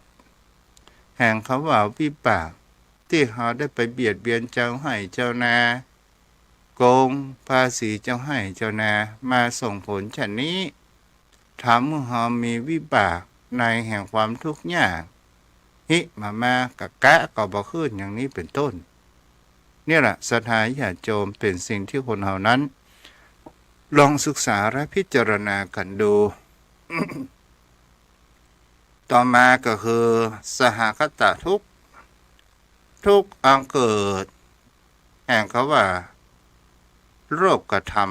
แห่งเขาว่าวิบาก ตี้เฮาได้ไปเบียดเบียนเจ้าไฮ่เจ้านา โกงภาษีเจ้าไฮ่เจ้านา มาส่งผลเจ้นนี้ ทำหื้อเฮามีวิบากในแห่งความทุกข์ยาก หิมะมากะกะก็บ่ขึ้น อย่างนี้เป๋นต้น เนี่ยแหละศรัทธาญาติโยม เป๋นสิ่งตี้คนเฮานั้น ลองศึกษาและพิจารณากั๋นดู ต่อมาก็คือสหคตทุกข์ ทุกข์อันเกิดแห่งเขาว่าโลกธรรม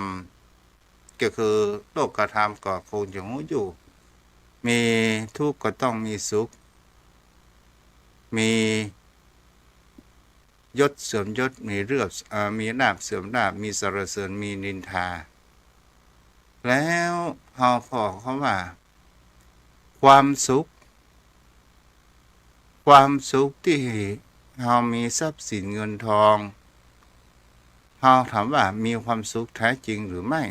ก็คือโลกธรรมก็คงจะฮู้อยู่ มีทุกข์ก็ต้องมีสุข มียศเสื่อมยศ มีเลือบ เอ่อ มีลาภเสื่อมลาภ มีสรรเสริญ มีนินทา แล้วเฮาผ่อเขาว่า ความสุข ความสุขตี้เฮามีทรัพย์สินเงินทอง เฮาถามว่ามีความสุขแท้จริงหรือไม่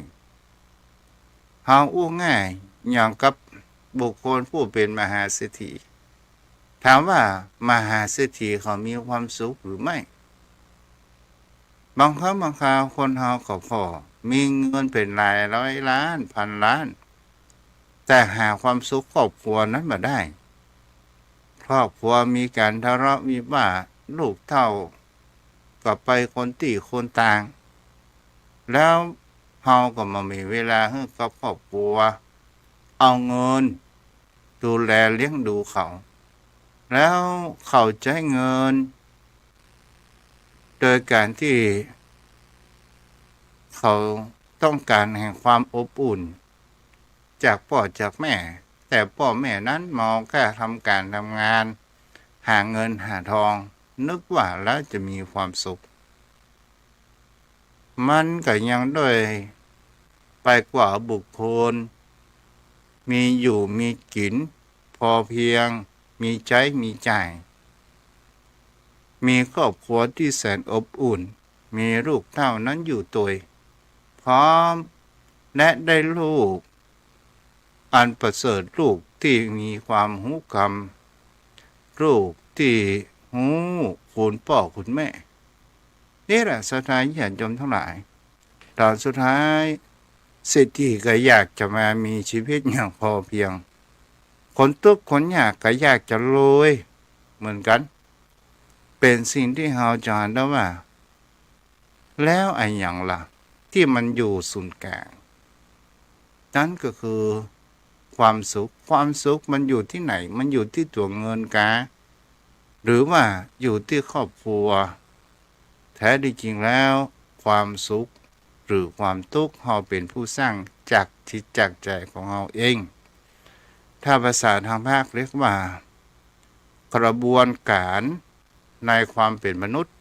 เฮาอู้ง่ายอย่างกับบุคคลผู้เป๋นมหาเศรษฐี ถามว่ามหาเศรษฐีเขามีความสุขหรือไม่ บางครั้งบางคราวคนเฮาก็ผ่อมีเงินเป๋นหลายร้อยล้าน พันล้าน แต่หาความสุขครอบครัวนั้นบ่ได้ ครอบครัวมีก๋านทะเลาะวิวาท ลูกเต้าก็ไปคนตี้คนตาง แล้วเฮาก็บ่มีเวลาหื้อกับครอบครัว เอาเงินดูแลเลี้ยงดูเขา แล้วเขาใจ๊เงิน โดยก๋านตี้เขาต้องก๋านแห่งความอบอุ่น จากป้อจากแม่ แต่ป้อแม่นั้นบ่กล้าทำก๋านทำงาน หาเงินหาทอง นึกว่าแล้วจะมีความสุข มันก็ยังด้อยไปกว่าบุคคล มีอยู่มีกิ๋นพอเพียง มีใจ๊มีจ่าย มีครอบครัวตี้แสนอบอุ่น มีลูกเต้านั้นอยู่ตวย พร้อม และได้ลูกอันประเสริฐ ลูกตี้มีความฮู้กำ ลูกตี้ฮู้คุณป้อคุณแม่ นี่แหละศรัทธาญาติโยมทั้งหลาย ต๋อนสุดท้าย เศรษฐีก็อยากจะมามีชีวิตอย่างพอเพียง คนตุ๊กข์คนยากก็อยากจะรวยเหมือนกั๋น เป๋นสิ่งตี้เฮาจะหันได้ว่า แล้วอะหยังล่ะตี้มันอยู่ศูนย์ก๋าง นั้นก็คือความสุข ความสุขมันอยู่ตี้ไหน มันอยู่ตี้ตั๋วเงินกา หรือว่าอยู่ตี้ครอบครัว แท้ดีจริงแล้วความสุขหรือความตุ๊กข์ เฮาเป๋นผู้สร้างจากจิตจากใจ๋ของเฮาเอง ถ้าภาษาทางภาคเรียกว่า กระบวนก๋านในความเป๋นมนุษย์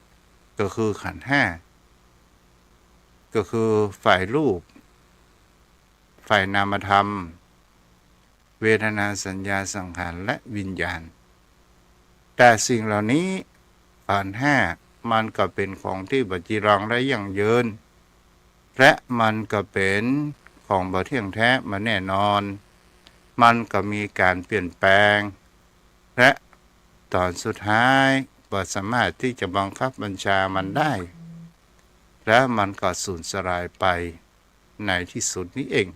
ก็คือขันธ์ห้า ก็คือฝ่ายรูป ฝ่ายนามธรรม เวทนา สัญญา สังขาร และวิญญาณ แต่สิ่งเหล่านี้ ขันธ์ห้า มันก็เป๋นของตี้บ่จีรังและยั่งยืน และมันก็เป๋นของบ่เที่ยงแท้บ่แน่นอน มันก็มีก๋านเปลี่ยนแปลง และต๋อนสุดท้ายบ่สามารถตี้จะบังคับบัญชามันได้ และมันก็สูญสลายไปในตี้สุดนี้เอง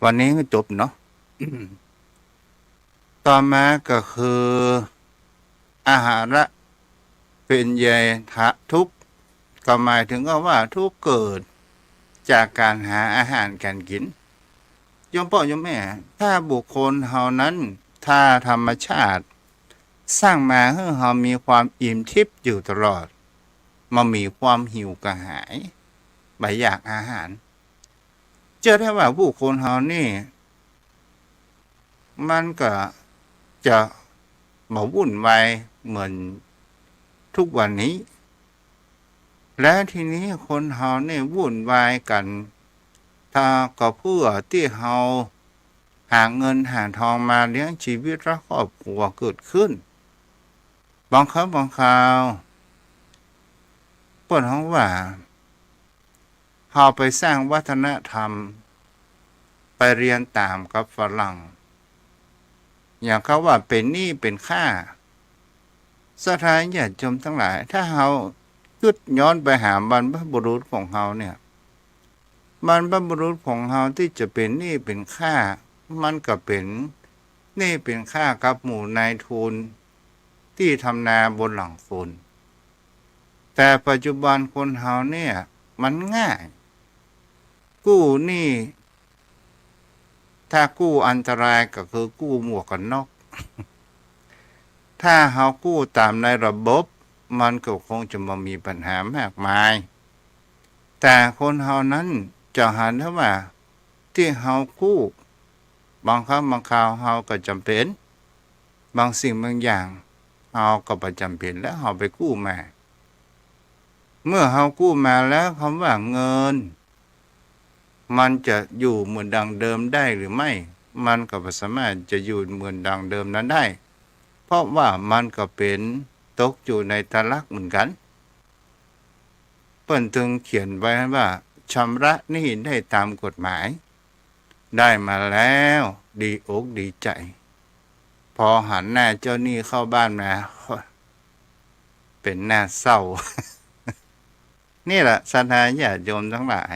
วันนี้ก็จบเนาะ ต่อมาก็คือ อาหารปิญญาทะทุกข์ ก็หมายถึงก็ว่าทุกข์เกิดจากก๋านหาอาหารก๋านกิ๋น โยมป้อโยมแม่ ถ้าบุคคลเฮานั้น ถ้าธรรมชาติสร้างมาหื้อเฮามีความอิ่มทิพย์อยู่ตลอด บ่มีความหิวกระหาย บ่อยากอาหาร เจื้อได้ว่าบุคคลเฮานี่ มันก็จะบ่วุ่นวายเหมือนทุกวันนี้ และทีนี้คนเฮาเนี่ยวุ่นวายกั๋น ถ้าก็เพื่อตี้เฮาหาเงินหาทองมาเลี้ยงชีวิตและครอบครัวเกิดขึ้น บางครั้งบางคราว เปิ้นฮ้องว่า เฮาไปสร้างวัฒนธรรม ไปเฮียนต๋ามกับฝรั่ง อย่างเขาว่าเป๋นหนี้เป๋นข้า ศรัทธาญาติโยมตังหลาย ถ้าเฮากึ๊ดย้อนไปหาบรรพบุรุษของเฮาเนี่ย บรรพบุรุษของเฮาตี้จะเป๋นหนี้เป๋นข้า มันก็เป๋นหนี้เป๋นข้ากับหมู่นายทุนตี้ทำนาบนหลังคน แต่ปัจจุบันคนเฮาเนี่ยมันง่าย กู้หนี้ ถ้ากู้อันตรายก็คือกู้หมวกกั๋นน็อก ถ้าเฮากู้ต๋ามในระบบ มันก็คงจะบ่มีปัญหามากมาย แต่คนเฮานั้นจะหันได้ว่า ตี้เฮากู้ บางครั้งบางคราวเฮาก็จ๋ำเป๋น บางสิ่งบางอย่าง เฮาก็บ่จ๋ำเป๋นแล้วเฮาไปกู้มา เมื่อเฮากู้มาแล้ว กำว่าเงิน มันจะอยู่เหมือนดังเดิมได้หรือไม่ มันก็บ่สามารถจะอยู่เหมือนดังเดิมนั้นได้ เพราะว่ามันก็เป๋นตกอยู่ในตะลักเหมือนกั๋น เปิ้นจึงเขียนไว้ว่า ชำระหนี้ได้ต๋ามกฎหมาย ได้มาแล้วดีอกดีใจ๋ พอหันหน้าเจ้าหนี้เข้าบ้านมา เป๋นหน้าเศร้า นี่แหละศรัทธาญาติโยมตังหลาย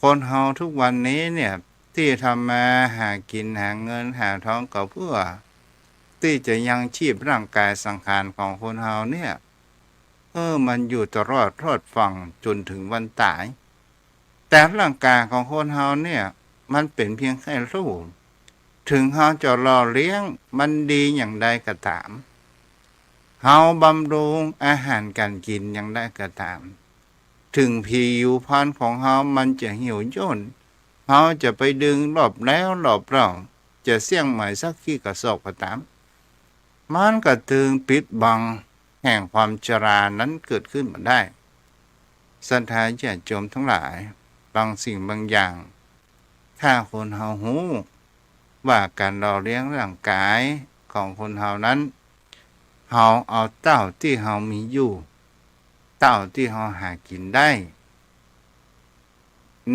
คนเฮาทุกวันนี้เนี่ย ตี้ทำมาหากิ๋นหาเงินหาทองก็เพื่อตี้จะยังชีพร่างกายสังขารของคนเฮาเนี่ย เออ มันอยู่ตลอดรอดฟั่งจ๋นถึงวันต๋าย แต่ร่างกายของคนเฮาเนี่ย มันเป๋นเพียงแค่รูป ถึงเฮาจะหล่อเลี้ยงมันดีอย่างใดก็ต๋าม เฮาบำรุงอาหารก๋านกิ๋นอย่างใดก็ต๋าม ถึงผิวพรรณของเฮามันจะเหี่ยวย่น เฮาจะไปดึงรอบแล้วรอบเล่า จะเสี้ยงไหมสักกี่กระสอบก็ต๋าม มันก็ตึงปิดบังแห่งความชรานั้นเกิดขึ้นบ่ได้ ศรัทธาญาติโยมตังหลาย บางสิ่งบางอย่าง ถ้าคนเฮาฮู้ว่าก๋านหล่อเลี้ยงร่างกายของคนเฮานั้น เฮาเอาเต้าตี้เฮามีอยู่ เต้าตี้เฮาหากิ๋นได้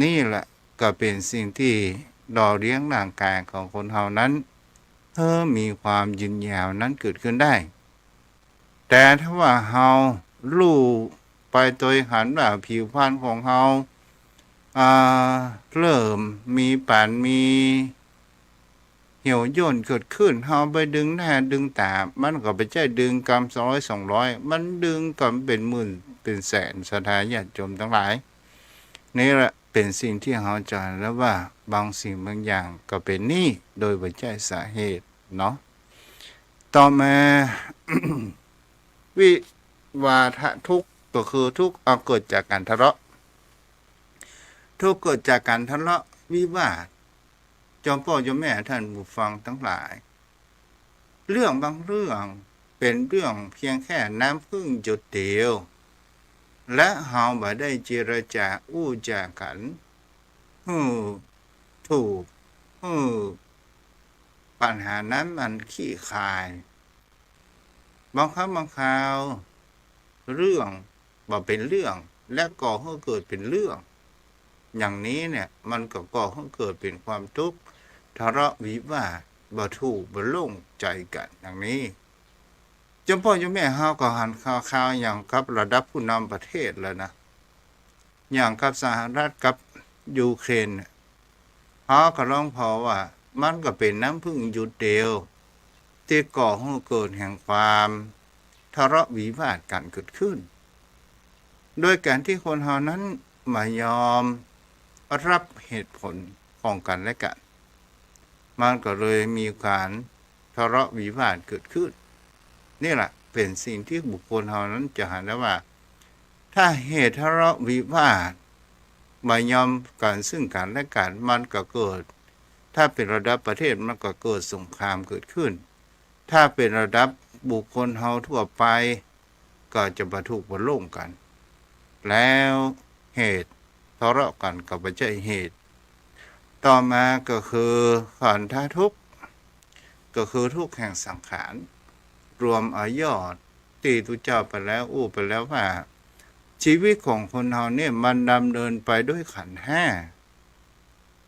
นี่แหละก็เป๋นสิ่งตี้หล่อเลี้ยงร่างกายของคนเฮานั้น หื้อมีความยืนยาวนั้นเกิดขึ้นได้ แต่ถ้าว่าเฮาลู่ไปโตยหันว่าผิวพรรณของเฮา อ่า เริ่มมีปั๋นมีเหี่ยวย่นเกิดขึ้น เฮาไปดึงหน้าดึงต๋า มันก็บ่ใจ้ดึงกำสองร้อยสองร้อย มันดึงกำเป๋นหมื่นเป๋นแสน ศรัทธาญาติโยมตังหลาย นี่แหละเป๋นสิ่งตี้เฮาจะหันแล้วว่า บางสิ่งบางอย่างก็เป๋นหนี้โดยบ่ใจ้สาเหตุเนาะ ต่อมา วิวาทะทุกข์ ก็คือทุกข์อันเกิดจากก๋านทะเลาะ ทุกข์เกิดจากก๋านทะเลาะวิวาท จอมป้อจอมแม่ท่านผู้ฟังตังหลาย เรื่องบางเรื่องเป๋นเรื่องเพียงแค่น้ำผึ้งหยดเดียว และเฮาบ่ได้เจรจาอู้จ๋ากั๋นหื้อถูก หื้อปัญหานั้นมันคลี่คลาย บางครั้งบางคราว เรื่องบ่เป๋นเรื่อง และก่อหื้อเกิดเป๋นเรื่อง อย่างนี้เนี่ย มันก็ก่อหื้อเกิดเป๋นความทุกข์ ทะเลาะวิวาท บ่ถูกบ่ลงใจ๋กั๋นอย่างนี้ จอมป้อจอมแม่เฮาก็หันข่าวๆ อย่างกับระดับผู้นำประเทศแล้วนะ อย่างกับสหรัฐกับยูเครนเนี่ย เฮาก็ลองผ่อว่า มันก็เป๋นน้ำผึ้งหยดเดียว ตี้ก่อหื้อเกิดแห่งความทะเลาะวิวาทกั๋นเกิดขึ้น โดยก๋านตี้คนเฮานั้นบ่ยอมรับเหตุผลของกั๋นและกั๋น มันก็เลยมีก๋านทะเลาะวิวาทเกิดขึ้น นี่แหละเป๋นสิ่งตี้บุคคลเฮานั้นจะหันได้ว่า ถ้าเหตุทะเลาะวิวาทบ่ยอมกั๋นซึ่งกั๋นและกั๋น มันก็เกิด ถ้าเป๋นระดับประเทศมันก็เกิดสงครามเกิดขึ้น ถ้าเป๋นระดับบุคคลเฮาทั่วไป ก็จะบ่ทุกข์บ่โล่งกั๋น แล้วเหตุทะเลาะกั๋นก็บ่ใจ้เหตุ ต่อมาก็คือขันธทุกข์ ก็คือทุกข์แห่งสังขาร รวมเอายอดตี้ตุ๊เจ้าไปแล้ว อู้ไปแล้วว่า ชีวิตของคนเฮาเนี่ยมันดำเนินไปด้วยขันธ์ห้า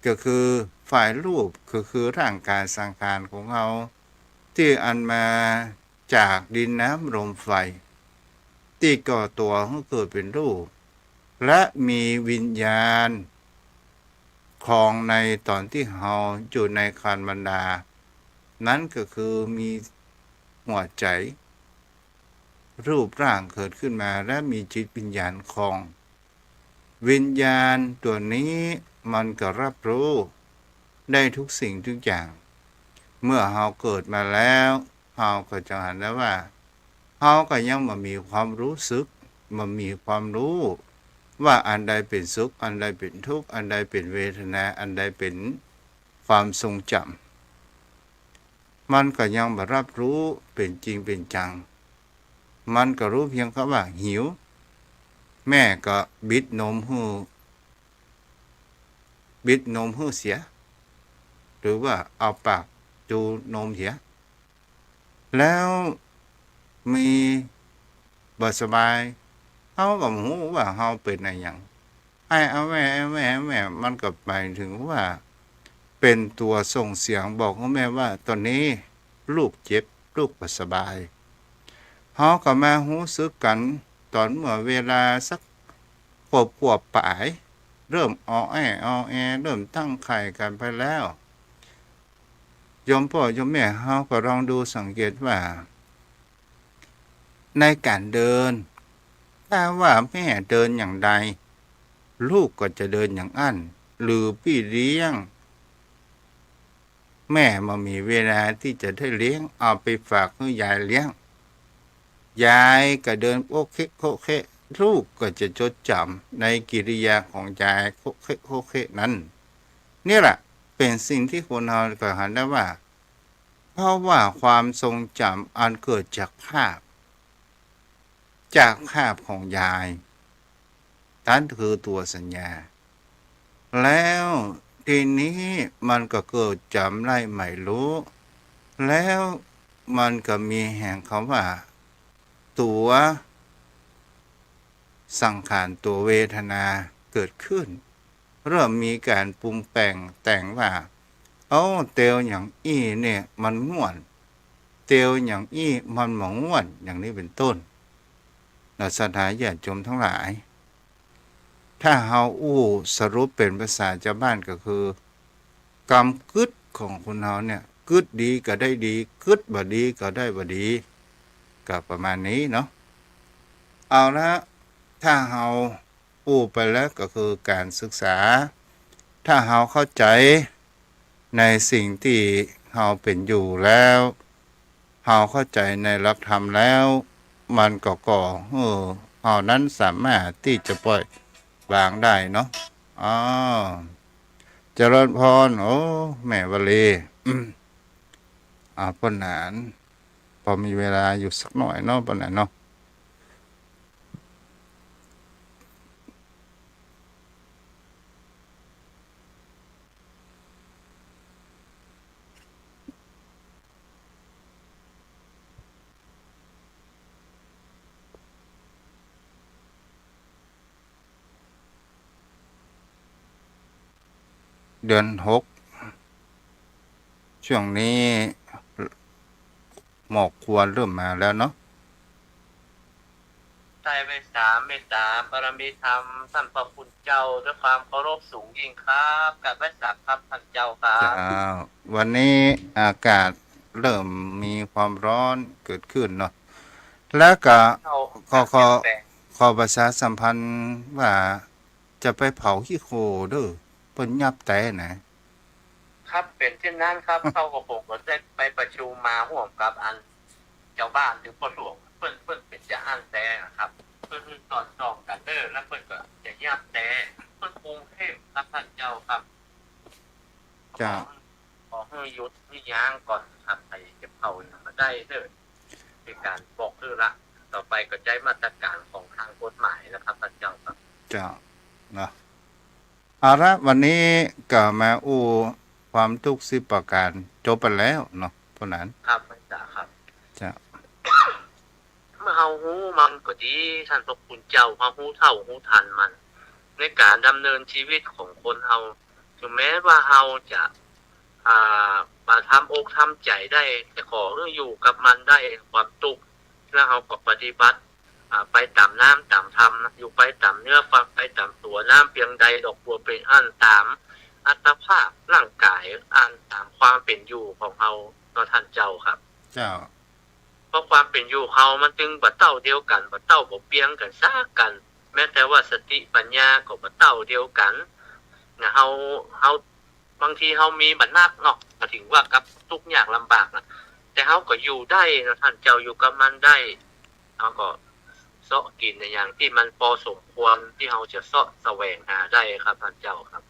ก็คือฝ่ายรูป ก็คือร่างกายสังขารของเฮา ตี้อันมาจากดินน้ำลมไฟ ตี้ก่อตั๋วหื้อเกิดเป๋นรูป และมีวิญญาณครองในต๋อนตี้เฮาอยู่ในครรภ์มารดา นั้นก็คือมีหัวใจ๋ รูปร่างเกิดขึ้นมา และมีจิตวิญญาณครอง วิญญาณตั๋วนี้มันก็รับรู้ได้ทุกสิ่งทุกอย่าง เมื่อเฮาเกิดมาแล้ว เฮาก็จะหันได้ว่า เฮาก็ยังบ่มีความรู้สึก บ่มีความฮู้ว่าอันใดเป๋นสุข อันใดเป๋นทุกข์ อันใดเป๋นเวทนา อันใดเป๋นความทรงจ๋ำ มันก็ยังบ่รับรู้เป๋นจริงเป๋นจัง มันก็ฮู้เพียงคำว่าหิว แม่ก็บิดนมหื้อ บิดนมหื้อเสีย หรือว่าเอาปากจูนมเสีย แล้วมีบ่สบาย เฮาก็บ่ฮู้ว่าเฮาเป๋นอะหยัง ไอ้อะแว่ อะแว่ อะแว่ มันก็หมายถึงว่าเป๋นตั๋วส่งเสียงบอกหื้อแม่ว่า ต๋อนนี้ลูกเจ็บ ลูกบ่สบาย เฮาก็มาฮู้สึกกั๋นต๋อนเมื่อเวลาสักขวบ ขวบป๋าย เริ่มออแอ ออแอ เริ่มตั้งครรภ์กั๋นไปแล้ว โยมป้อโยมแม่เฮาก็ลองดูสังเกตว่า ในก๋านเดิน ถ้าว่าแม่เดินอย่างใด ลูกก็จะเดินอย่างอั้น หรือปี้เลี้ยง แม่บ่มีเวลาตี้จะได้เลี้ยง เอาไปฝากหื้อยายเลี้ยง ยายก็เดินโคะเคะโคะเคะ ลูกก็จะจดจ๋ำในกิริยาของยายโคะเคะโคะเคะนั้น เนี่ยแหละเป๋นสิ่งตี้คนเฮาก็หันได้ว่า เพราะว่าความทรงจ๋ำอันเกิดจากภาพ จากภาพของยาย นั้นคือตั๋วสัญญา แล้วทีนี้มันก็เกิดจ๋ำได้ใหม่ฮู้ แล้วมันก็มีแหงคำว่าตั๋วสังขาร ตั๋วเวทนาเกิดขึ้น เริ่มมีก๋านปรุงแป๋งแต่งว่า โอ้ เตียวอย่างอี้เนี่ยมันง่วน เตียวอย่างอี้มันบ่ง่วน อย่างนี้เป๋นต้น นะศรัทธาญาติโยมทั้งหลาย ถ้าเฮาอู้สรุปเป๋นภาษาจาวบ้านก็คือ กำกึ๊ดของคนเฮาเนี่ย กึ๊ดดีก็ได้ดี กึ๊ดบ่ดีก็ได้บ่ดี ก็ประมาณนี้เนาะ เอาละ ถ้าเฮาอู้ไปแล้วก็คือก๋านศึกษา ถ้าเฮาเข้าใจ๋ในสิ่งตี้เฮาเป๋นอยู่แล้ว เฮาเข้าใจ๋ในหลักธรรมแล้ว มันก็ก่อหื้อเฮานั้นสามารถตี้จะปล่อยวางได้เนาะ อ้อ เจริญพร โอ้ แม่วลี อ่า ป้อหนาน พอมีเวลาอยู่สักหน่อยเนาะ ป้อหนานเนาะ เดือนหก ช่วงนี้หมอกควันเริ่มมาแล้วเนาะ ใส่ไหว้สาเมตตาบารมีธรรมท่านพระคุณเจ้าด้วยความเคารพสูงยิ่งครับ กราบไหว้สาครับท่านเจ้าครับ เจ้า วันนี้อากาศเริ่มมีความร้อนเกิดขึ้นเนาะ แล้วก็ เจ้า ขอ ขอ เปลี่ยนแปลง ขอประชาสัมพันธ์ว่า จะไปเผาขี้โคลนเด้อ เปิ้นยับแต๊นะ ครับ เป๋นเจ้นนั้นครับ เฮาก็คงก็ได้ไปประชุมมาฮ่วมกับอัน จาวบ้านหรือพ่อหลวง เปิ้น เปิ้นเป๋นจะอั้นแต๊นะครับ เปิ้น เปิ้นตอนจองกั๋นเด้อ แล้วเปิ้นก็จะยับแต๊ เปิ้นปรุงเข้มครับท่านเจ้าครับ เจ้า หยุดมียั้งก่อนครับ ไปเก็บเกี่ยวหยังบ่ได้เน่อ เป๋นก๋านบอกหื้อละ ต่อไปก็ใจ๊มาตรก๋านของตางกฎหมายนะครับ ต้านเจ้าครับ เจ้า เนาะ เอาละ วันนี้ก็มาอู้ความตุ๊กข์สิบประก๋าน จบไปแล้วเนาะ ป้อหนาน ครับ แม่นจ้าครับ เจ้า เมื่อเฮาฮู้มันก็ดี ต้านพระคุณเจ้า เฮาฮู้เท่าฮู้ตันมัน ในก๋านดำเนินจีวิตของคนเฮา ถึงแม้ว่าเฮาจะ อ่า บ่ทำอกทำใจ๋ได้ แต่ขอหื้ออยู่กับมันได้ ความตุ๊กข์ แล้วเฮาก็ปฏิบัติ อ่า ไปต๋ามน้ำต๋ามธรรมนะ อยู่ไปต๋ามเนื้อ ฟังไปต๋ามตั๋ว น้ำเปียงใดดอกบัวเป๋นอั้น ต๋ามอัตภาพร่างก๋าย อันต๋ามความเป๋นอยู่ของเฮาเนาะ ต้านเจ้าครับ เจ้า เพราะความเป๋นอยู่เฮามันจึงบ่เต้าเดียวกั๋น บ่เต้าบ่เปียงกั๋นสักกั๋น แม้แต่ว่าสติปัญญาก็บ่เต้าเดียวกั๋นนะ เฮา เฮา บางทีเฮามีบ่นักเนาะ ก็ถือว่ากับตุ๊กข์ยากลำบากนะ แต่เฮาก็อยู่ได้เนาะ ต้านเจ้า อยู่กับมันได้ เฮาก็เซาะกิ๋นในอย่างตี้มันปอสมควร ตี้เฮาจะเซาะแสวงหาได้ครับ ต้านเจ้าครับ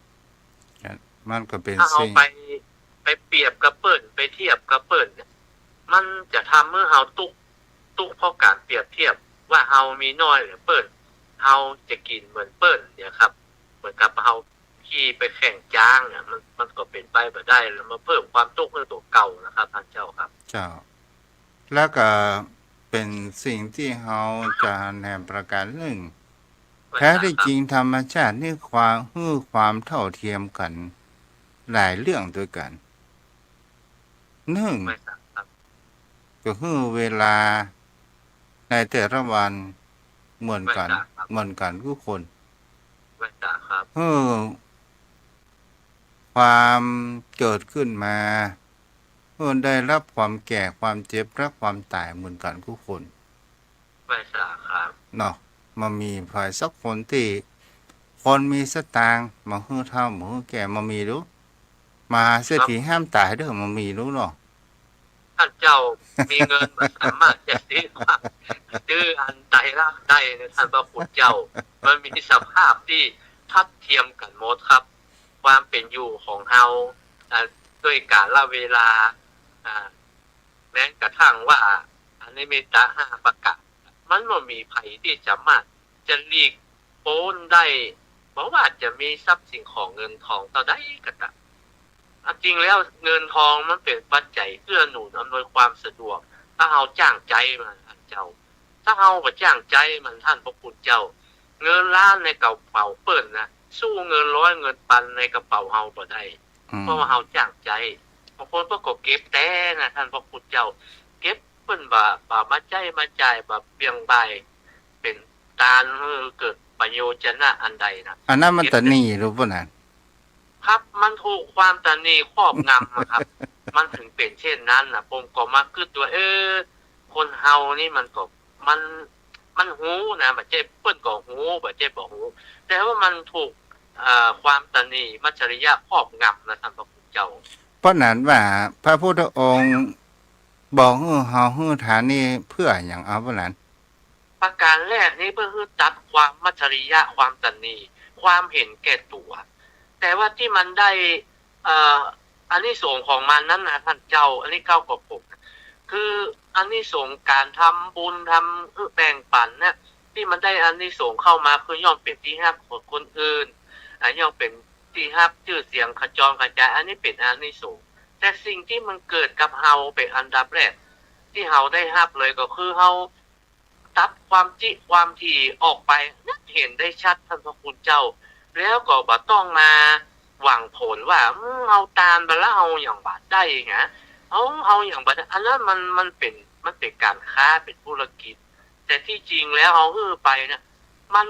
มันก็เป๋น ถ้าเฮา สิ่ง ไป ไปเปรียบกับเปิ้น ไปเทียบกับเปิ้นเนี่ย มันจะทำหื้อเฮาตุ๊กข์ ตุ๊กข์เพราะก๋านเปรียบเทียบว่าเฮามีน้อยเหลือเปิ้น เฮาจะกิ๋นเหมือนเปิ้นเนี่ยครับ เหมือนกับเฮาขี่ไปแข่งจ๊างเนี่ย มัน มันก็เป๋นไปบ่ได้ แล้วมาเพิ่มความตุ๊กข์หื้อตั๋วเก่านะครับ ต้านเจ้าครับ เจ้า แล้วก็เป๋นสิ่งตี้เฮาจะหันแหมประก๋านนึ่ง แท้ตี้จริงธรรมชาตินี่ความ หื้อความเท่าเทียมกั๋นหลายเรื่องตวยกั๋น นึ่ง ก็หื้อเวลาในแต่ละวันเหมือนกั๋น เหมือนกั๋นกู้คน หื้อความเกิดขึ้นมา หื้อได้ฮับความแก่ ความเจ็บ และความต๋ายเหมือนกั๋นกู้คน เนาะ บ่มีใผสักคนตี้ คนมีสตางค์ บ่หื้อเฒ่า บ่หื้อแก่ บ่มีลูก มหาเศรษฐีห้ามต๋ายเด้อ บ่มีลูกเนาะ ต้านเจ้า มีเงินบ่สามารถจะซื้อความ ซื้ออันใดละได้นะ ต้านพระคุณเจ้า มันมีสภาพตี้ทัดเทียมกั๋นหมดครับ ความเป๋นอยู่ของเฮา อ่า ตวยกาลเวลา อ่า แม้กระทั่งว่าอนิจจตาห้าประก๋าน มันบ่มีใผตี้สามารถจะหลีกป๊นได้ บ่ว่าจะมีทรัพย์สิ่งของเงินทองเต้าใดก็ต๋าม อันจริงแล้วเงินทองมันเป๋นปัจจัยเกื้อหนุนอำนวยความสะดวก ถ้าเฮาจ้างใจ๊มัน ต้านเจ้า ถ้าเฮาบ่จ้างใจ๊มัน ต้านพระคุณเจ้า เงินล้านในกระเป๋าเปิ้นนะ สู้เงินร้อยเงินปันในกระเป๋าเฮาบ่ได้ อืม เพราะว่าเฮาจ้างใจ๊ บางคนเปิ้นก็เก็บแต๊นะ ต้านพระคุณเจ้า เก็บ เปิ้นบ่ บ่มาใจ๊มาจ่าย บ่เบี่ยงบ่าย เป๋นตานหื้อเกิดประโยชนะอันใดนะ อันนั้นมันตะหนี่หรือเปล่านะ ครับ มันถูกความตะหนี่ครอบงำอะครับ มันถึงเป๋นเช่นนั้นนะ ผมก็มากึ๊ดว่า เออ คนเฮานี่มันก็ มัน มันฮู้นะ บ่ใจ้เปิ้นก็ฮู้ บ่ใจ้บ่ฮู้ แต่ว่ามันถูก เอ่อ ความตะหนี่มัจฉริยะครอบงำนะ ต้านพระคุณเจ้า เพราะนั้นว่าพระพุทธองค์บอกหื้อเฮาหื้อทานนี่เพื่อหยัง เอาเปิ้นหลาน ประก๋านแรกนี้เพื่อหื้อตัดความมัจฉริยะ ความตะหนี่ ความเห็นแก่ตั๋ว แต่ว่าตี้มันได้ เอ่อ อานิสงส์ของมันนั้นนะ ต้านเจ้า อันนี้เข้ากับผม คืออานิสงส์ก๋านทำบุญ ทำ เอ่อ แบ่งปั๋นเนี่ย ตี้มันได้อานิสงส์เข้ามา คือย่อมเป๋นตี้ฮักของคนอื่น อ่า ย่อมเป๋นตี้ฮัก จื้อเสียงขจรกระจาย อันนี้เป๋นอานิสงส์ แต่สิ่งตี้มันเกิดกับเฮาเป๋นอันดับแรก ตี้เฮาได้ฮับเลยก็คือเฮา ตัดความจิความถี่ออกไป นั้นเห็นได้ชัด ต้านพระคุณเจ้า แล้วก็บ่ต้องมาหวังผลว่า อืม เฮาตานไปแล้วเฮาหยังบ่ได้นะ เฮา เฮาหยังบ่ได้ อันนั้นมัน มันเป๋น มันเป๋นก๋านค้า เป๋นธุรกิจ แต่ตี้จริงแล้วเฮาหื้อไปเนี่ย มัน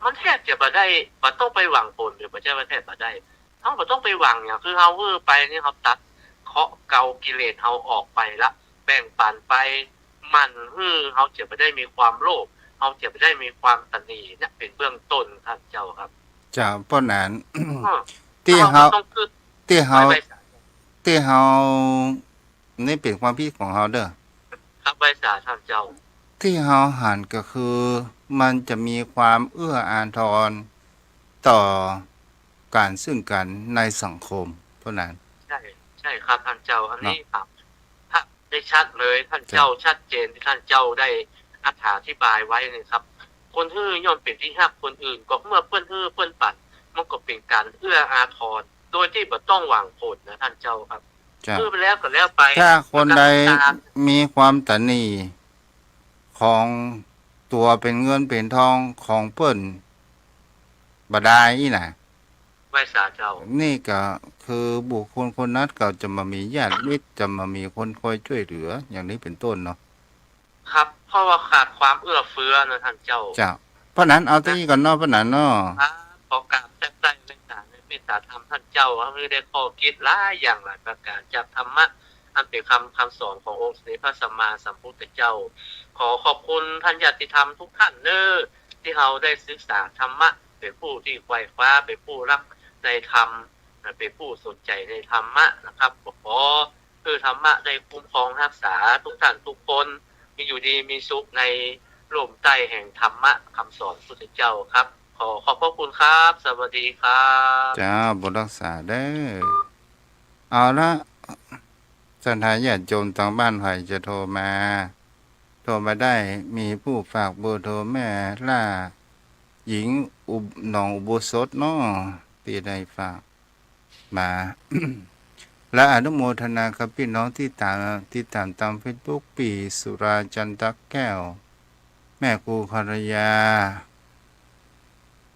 มันแทบจะบ่ได้ บ่ต้องไปหวังผล หรือบ่ใจ้ว่าแทบบ่ได้ เฮาบ่ต้องไปหวังหยัง คือเฮาหื้อไปนี่ เฮาตัดเคราะห์เกลากิเลสเฮาออกไปละ แบ่งปั๋นไป หมั่นหื้อ เฮาจะบ่ได้มีความโลภ เฮาจะบ่ได้มีความตะหนี่ เนี่ยเป๋นเบื้องต้น ต้านเจ้าครับ เจ้า เพราะนั้น อ้อ ตี้เฮา เฮาก็ต้องกึ๊ด ตี้เฮา ไว้ ไว้สา ตี้เฮา นี่เป๋นความผิดของเฮาเน่อ ครับ ไว้สา ต้านเจ้า ตี้เฮาหันก็คือ มันจะมีความเอื้ออาทรต่อกั๋นซึ่งกั๋นในสังคม เพราะนั้น ใช่ ช่ครับท่านเจ้า อันนี้ เนาะ ครับ ครับ ได้ชัดเลย ท่านเจ้า เจ้า ชัดเจนที่ท่านเจ้าได้อธิบายไว้นี่ครับ คนหื้อย่อมเป๋นตี้ฮักคนอื่น ก็เมื่อเปิ้นหื้อเปิ้นปัน มันก็เป๋นก๋านเอื้ออาทร โดยตี้บ่ต้องหวังผลนะท่านเจ้าครับ เจ้า หื้อไปแล้วก็แล้วไป ถ้าคนใด บ่ต้องตาม มีความตระหนี่ของตั๋วเป๋นเงินเป๋นทองของเปิ้นบ่ดายอี้นะ ไหว้สาเจ้า นี่ก็คือบุคคลคนนั้นก็จะบ่มีญาติมิตร จะบ่มีคนคอยจ้วยเหลือ อย่างนี้เป๋นต้นเนาะ ครับ เพราะว่าขาดความเอื้อเฟื้อนะท่านเจ้า เจ้า ป้าหนัน เอาเต้าอี้ก่อนเนาะ ป้าหนันเนาะ ครับ ขอกราบแทบใต้เมตตาในเมตตาธรรมท่านเจ้า หื้อได้ข้อคิดหลายอย่างหลายประก๋านจากธรรมะ อันเป๋นคำ คำสอนขององค์สมเด็จพระสัมมาสัมพุทธเจ้า ขอขอบคุณท่านญาติธรรมทุกท่านเน้อ ตี้เฮาได้ศึกษาธรรมะ เป๋นผู้ตี้ไขว่คว้า เป๋นผู้ฮักในธรรม เป๋นผู้สนใจ๋ในธรรมะนะครับ ก็ขอหื้อธรรมะได้คุ้มครองฮักษาทุกท่านทุกคน มีอยู่ดีมีสุขในร่มใต้แห่งธรรมะคำสอนพุทธเจ้าครับ ขอขอบพระคุณครับ สวัสดีครับ เจ้า บุญฮักษาเน้อ เอาละ ศรัทธาญาติโยมตางบ้านใผจะโทรมา โทรมาได้ มีผู้ฝากเบอร์โทรแม่ล่าหญิงอุบ-, หนองอุโบสถเนาะ ตี้ได้ฝากมา และอนุโมทนากับปี้น้องตี้ต๋าม ตี้ต๋ามตางเฟซบุ๊ก ปี้สุรา จันทแก้ว แม่ครูภรรยา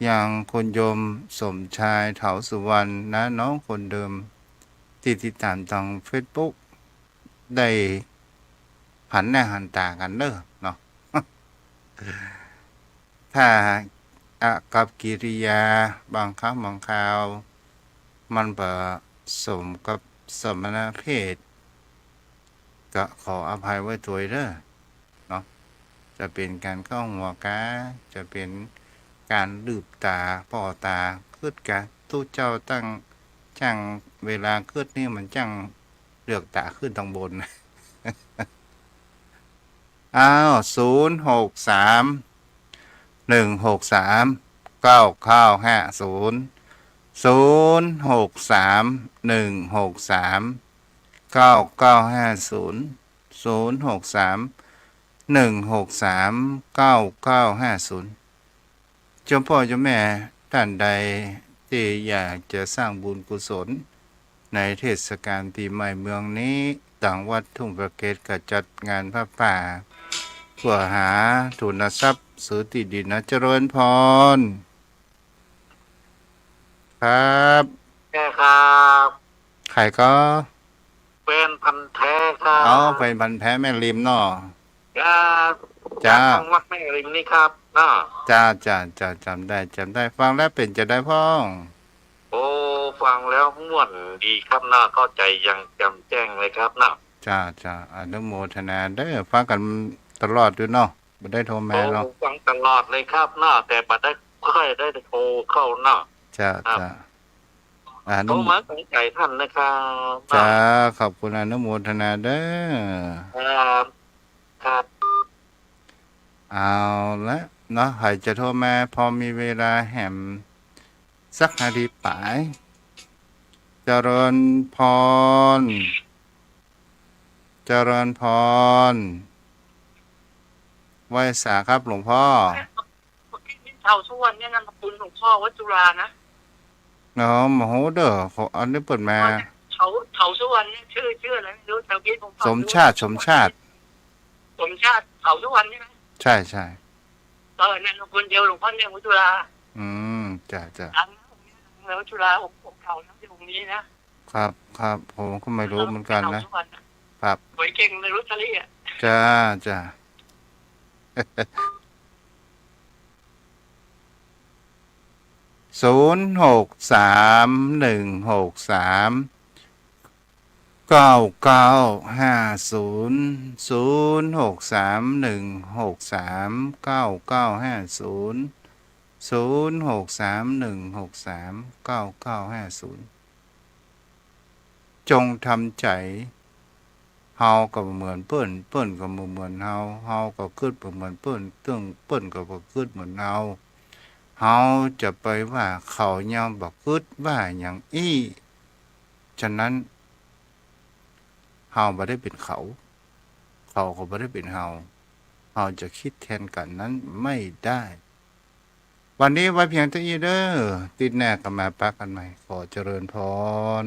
ยังคุณโยมสมชาย เถาสุวรรณ น้าน้องคนเดิม ตี้ติดต๋ามตางเฟซบุ๊ก ได้หันหน้าหันต๋ากั๋นเน้อเนาะ ถ้าอากัปกิริยาบางครั้งบางคราว มันบ่สมกับสมณเพศ ก็ขออภัยไว้ตวยเน้อเนาะ จะเป๋นก๋านเก๊าหัวกา จะเป๋นก๋านลืบต๋า ป้อต๋า กึ๊ดกา ตุ๊เจ้าตั้ง จ้างเวลากึ๊ดนี่มันจ้างเลือกต๋าขึ้นตางบน อ้าว ศูนย์หกสาม หนึ่งหกสาม เก้าเก้าห้าศูนย์ ศูนย์หกสาม หนึ่งหกสาม เก้าเก้าห้าศูนย์ ศูนย์หกสาม หนึ่งหกสาม เก้าเก้าห้าศูนย์ โยมป้อโยมแม่ต้านใดตี้อยากจะสร้างบุญกุศลในเทศกาลปี๋ใหม่เมืองนี้ ตางวัดทุ่งพระเกศก็จัดงานผ้าป่า เพื่อหาทุนทรัพย์ซื้อตี้ดินนะ เจริญพร ครับ แม่ครับ ใผก็ แฟนพันธุ์แท้ครับ อ๋อ แฟนพันธุ์แท้แม่ริมเนาะ ครับ จ้า จากทางวัดแม่ริมนี่ครับเนาะ จ้า จ้า จ้า จ๋ำได้ จ๋ำได้ ฟังแล้วเป๋นจาใดพ่อง โอ้ ฟังแล้วม่วนดีครับเนาะ เข้าใจ๋อย่างแจ่มแจ้งเลยครับเนาะ จ้า จ้า อนุโมทนาเน้อ ฟังกั๋นตลอดอยู่เนาะ บ่ได้โทรมาเนาะ โอ้ ฟังตลอดเลยครับเนาะ แต่บ่ได้ บ่ค่อยได้โทรเข้าเนาะ จ้า ครับ จ้า อ่า โทรมาสองสายท่านนะครับ จ้า ขอบคุณ อนุโมทนาเน้อ ครับ ครับ เอาละเนาะ ใผจะโทรมา พอมีเวลาแหมสักนาทีป๋าย เจริญพร เจริญพร ไหว้สาครับหลวงพ่อ เมื่อกี้นี้เถาสุวรรณเนี่ย นามสกุลหลวงพ่อวัดจุฬานะ อ๋อ บ่ฮู้เด้อ เขา อันนี้เปิ้นมา เถา เถาสุวรรณเนี่ย ชื่อ ชื่ออะไรไม่รู้ ทวิตผมฟัง สมชาติ สมชาติ สมชาติ เถาสุวรรณใช่ไหม ใช่ ใช่ เออ นามสกุลเดียวหลวงพ่อเนื่องวัดจุฬา อืม จ้ะ จ้ะ ดังนะองค์นี้ วัดจุฬา องค์ องค์เก่านะ องค์นี้นะ ครับ ครับ ผมก็ไม่รู้เหมือนกันนะ ครับ หวยเก่งในลอตเตอรี่อะ จ้า จ้า ศูนย์หกสาม หนึ่งหกสาม เก้าเก้าห้าศูนย์ ศูนย์หกสาม หนึ่งหกสาม เก้าเก้าห้าศูนย์ ศูนย์หกสาม หนึ่งหกสาม เก้าเก้าห้าศูนย์ จงทำใจ๋ เฮาก็บ่เหมือนเปิ้น เปิ้นก็บ่เหมือนเฮา เฮาก็กึ๊ดบ่เหมือนเปิ้น เปิ้น เปิ้นก็บ่กึ๊ดเหมือนเฮา เฮาจะไปว่าเขายังบ่กึ๊ดว่าหยังอี้ ฉะนั้น เฮาบ่ได้เป๋นเขา เขาก็บ่ได้เป๋นเฮา เฮาจะกึ๊ดแตนกั๋นนั้นไม่ได้ วันนี้ไว้เพียงเต้าอี้เน่อ ติ๊ดแน่าก็มาปะกั๋นใหม่ ขอเจริญพร